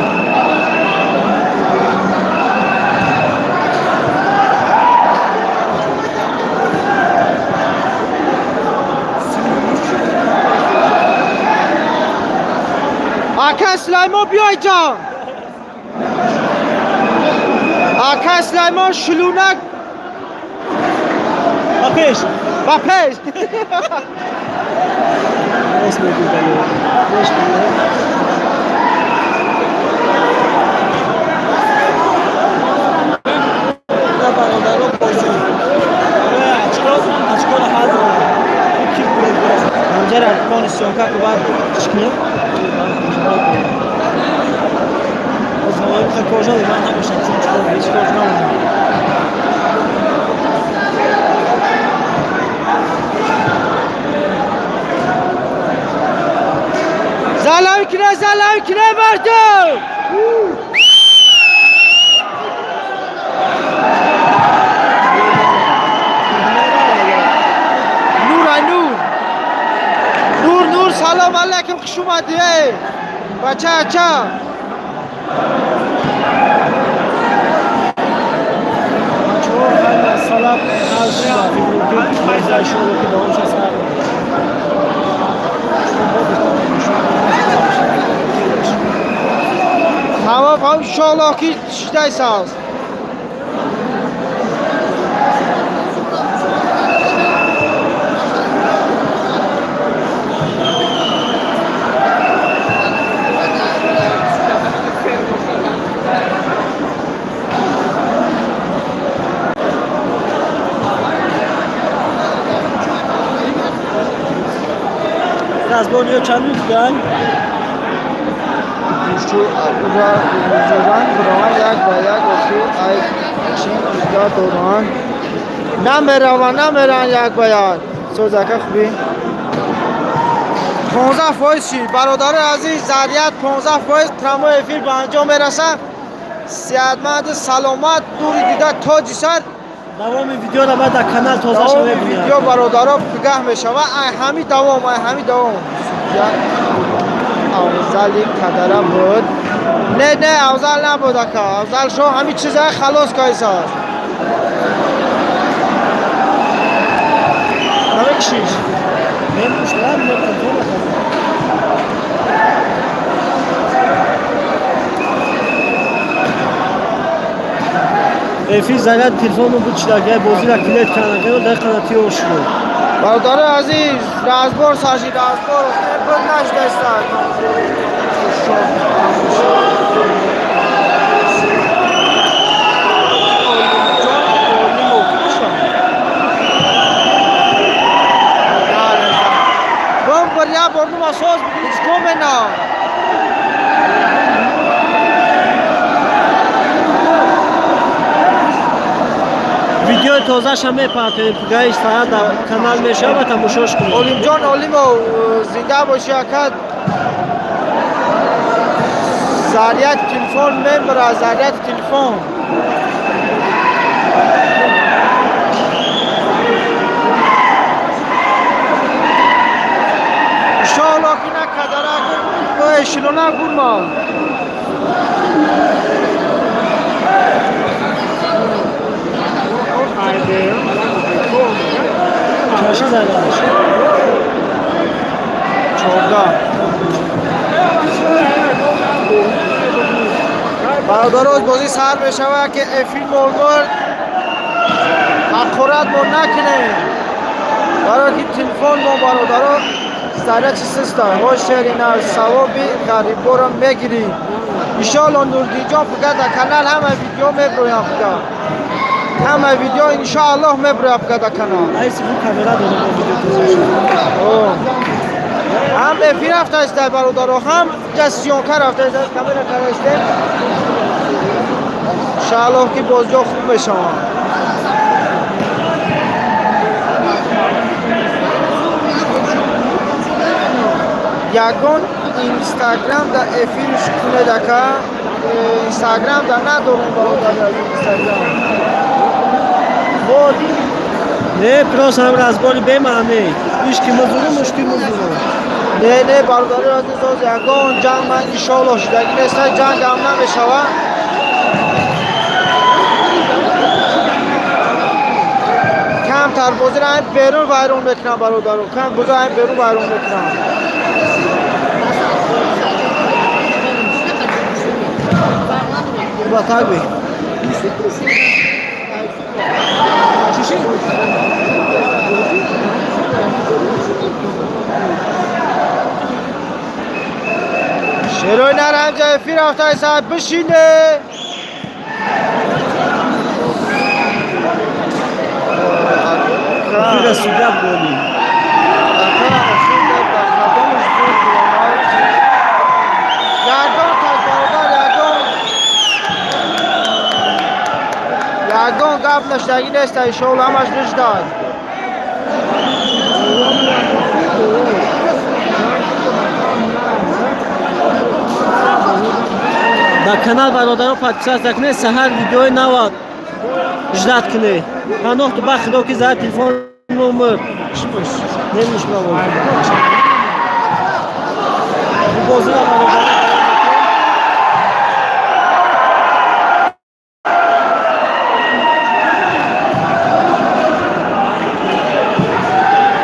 [SPEAKER 4] Ака Сулаймон, биёй ҷон. Ака Сулаймон шулунак.
[SPEAKER 1] Ба пеш.
[SPEAKER 4] Ба пеш.
[SPEAKER 1] Рост мегӯй, бале. Пеш мегӯй. На бародаро бозӣ. Барои очко, очкоро ҳал дорад. Ки бурд боз.
[SPEAKER 2] Ҳамҷара кон съёмка ку баъд чӣ кунем?
[SPEAKER 1] Кожа ман набошам, чун чикор ҳеҷ кор намонам.
[SPEAKER 4] Залави кине, залави кине, мардум! Нур ай нур. Нур, нур, салом алайкум, хуш омадӣ, эй. Бача, ача.
[SPEAKER 1] Бачаҳо, ҳар масъала ҳал шуда, фикр мекунем, бозӣ иншоалло ки давом шад сар. Шумо бо беҳтар тамошо.
[SPEAKER 4] Тамом, ҳам иншоалло ки шидайсаз.
[SPEAKER 1] Разбор ё чанд минут?
[SPEAKER 4] Ранг бираванд 1-1 охи ай чин узда доранд. Намераванд, намеранд 1-1. Созака хуби. 15% шид. Бародари азиз, заряд 15% прямой эфир ба анҷом мерасад. Сеҳатманду саломат, дури дида тоҷи сар.
[SPEAKER 1] Давоми видеоро баъд дар канал тозаша
[SPEAKER 4] Давоми
[SPEAKER 1] мебинед.
[SPEAKER 4] Видео бародаро пигаҳ мешавад. Ай ҳами давом, ай ҳами давом. Як авзали кадара буд. Не, не, авзал набуд ака. Авзал шо ҳами чизае халос кайсааст. Намекишиш.
[SPEAKER 1] Мемушам, мекунам. Эфир заряд телефону буд шидагай бозиро клет кардагай дар қанати шуд.
[SPEAKER 4] Бародари азиз, разбор саши, разбор. Буд нашдаста. Бом бар я борну асос бигирӣ чикор мена?
[SPEAKER 1] Видеои тозаша мепартоем, гаиш фақат дар канал мешавад ва тамошош кунед.
[SPEAKER 4] Олимҷон Олимов, зинда бошӣ ака. Заряд телефон мембара, заряд телефон. Иншоалло ки на кадара шилона гурма.
[SPEAKER 1] Чаши задаш.
[SPEAKER 4] 14. Бародароз, бозӣ сар мешавад, ки эфир молмурд, ҳақорат мо накунем, барое ки телефон мо, бародаро, зарячи систа ҳо. Шери нав савоби ғариборо мегирӣ, иншоалло. Нурдинҷон, фақат дар канал ҳама видео меброям, фақат ҳама видео, иншоаллоҳ, меброям фақат дар канал.
[SPEAKER 1] Айси бу камера дорем, бо видео гузошт.
[SPEAKER 4] Ҳам эфир рафтааст, бародаро, ҳам ҷа съёмка рафтааст, камера кардаистем. Иншоаллоҳ, ки бозиҳо хуб мешаванд. Ягон инстаграм дар эфирш кунед, ака. Инстаграм дар надорем, бародари аз инстаграм.
[SPEAKER 1] Не, просто ҳам разбори бемаъне. Ишки музуру, мушки музуру.
[SPEAKER 4] Не, не, бародари азиз, оз ягон ҷанг ман, иншоаллоҳ, шудагӣ неста, ҷанг ҳам намешавад. Камтар бозиро ҳам берун вайрон мекунам, бародаро, кам бозиро ҳам берун вайрон мекунам.
[SPEAKER 1] Ба так би. Чиши?
[SPEAKER 4] Шерои наранҷа эфир рафтаиса, бишине.
[SPEAKER 1] Эфира судья голи.
[SPEAKER 4] Ака, охир дар кадомаш буд? Ягон кас, бародар, ягон гап наштагӣ неста, иншоалло, ҳамаш нишдад.
[SPEAKER 1] Дар канал, бародаро, подписаться кунед, саҳар видеои нава ждать кунед. Паноҳту ба худо, ки зад телефон номер. Немишма. Бозиро, бародаро.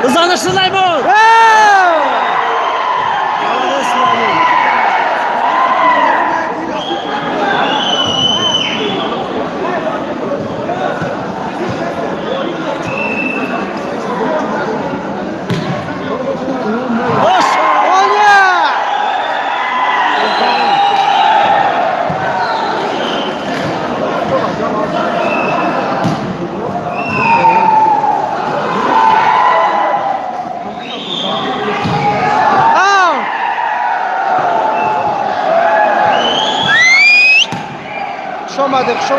[SPEAKER 1] Бизанаш, Сулаймон! Молодец, Сулаймон. Ош!
[SPEAKER 4] Оня! Ау! Хуш омадед, хуш.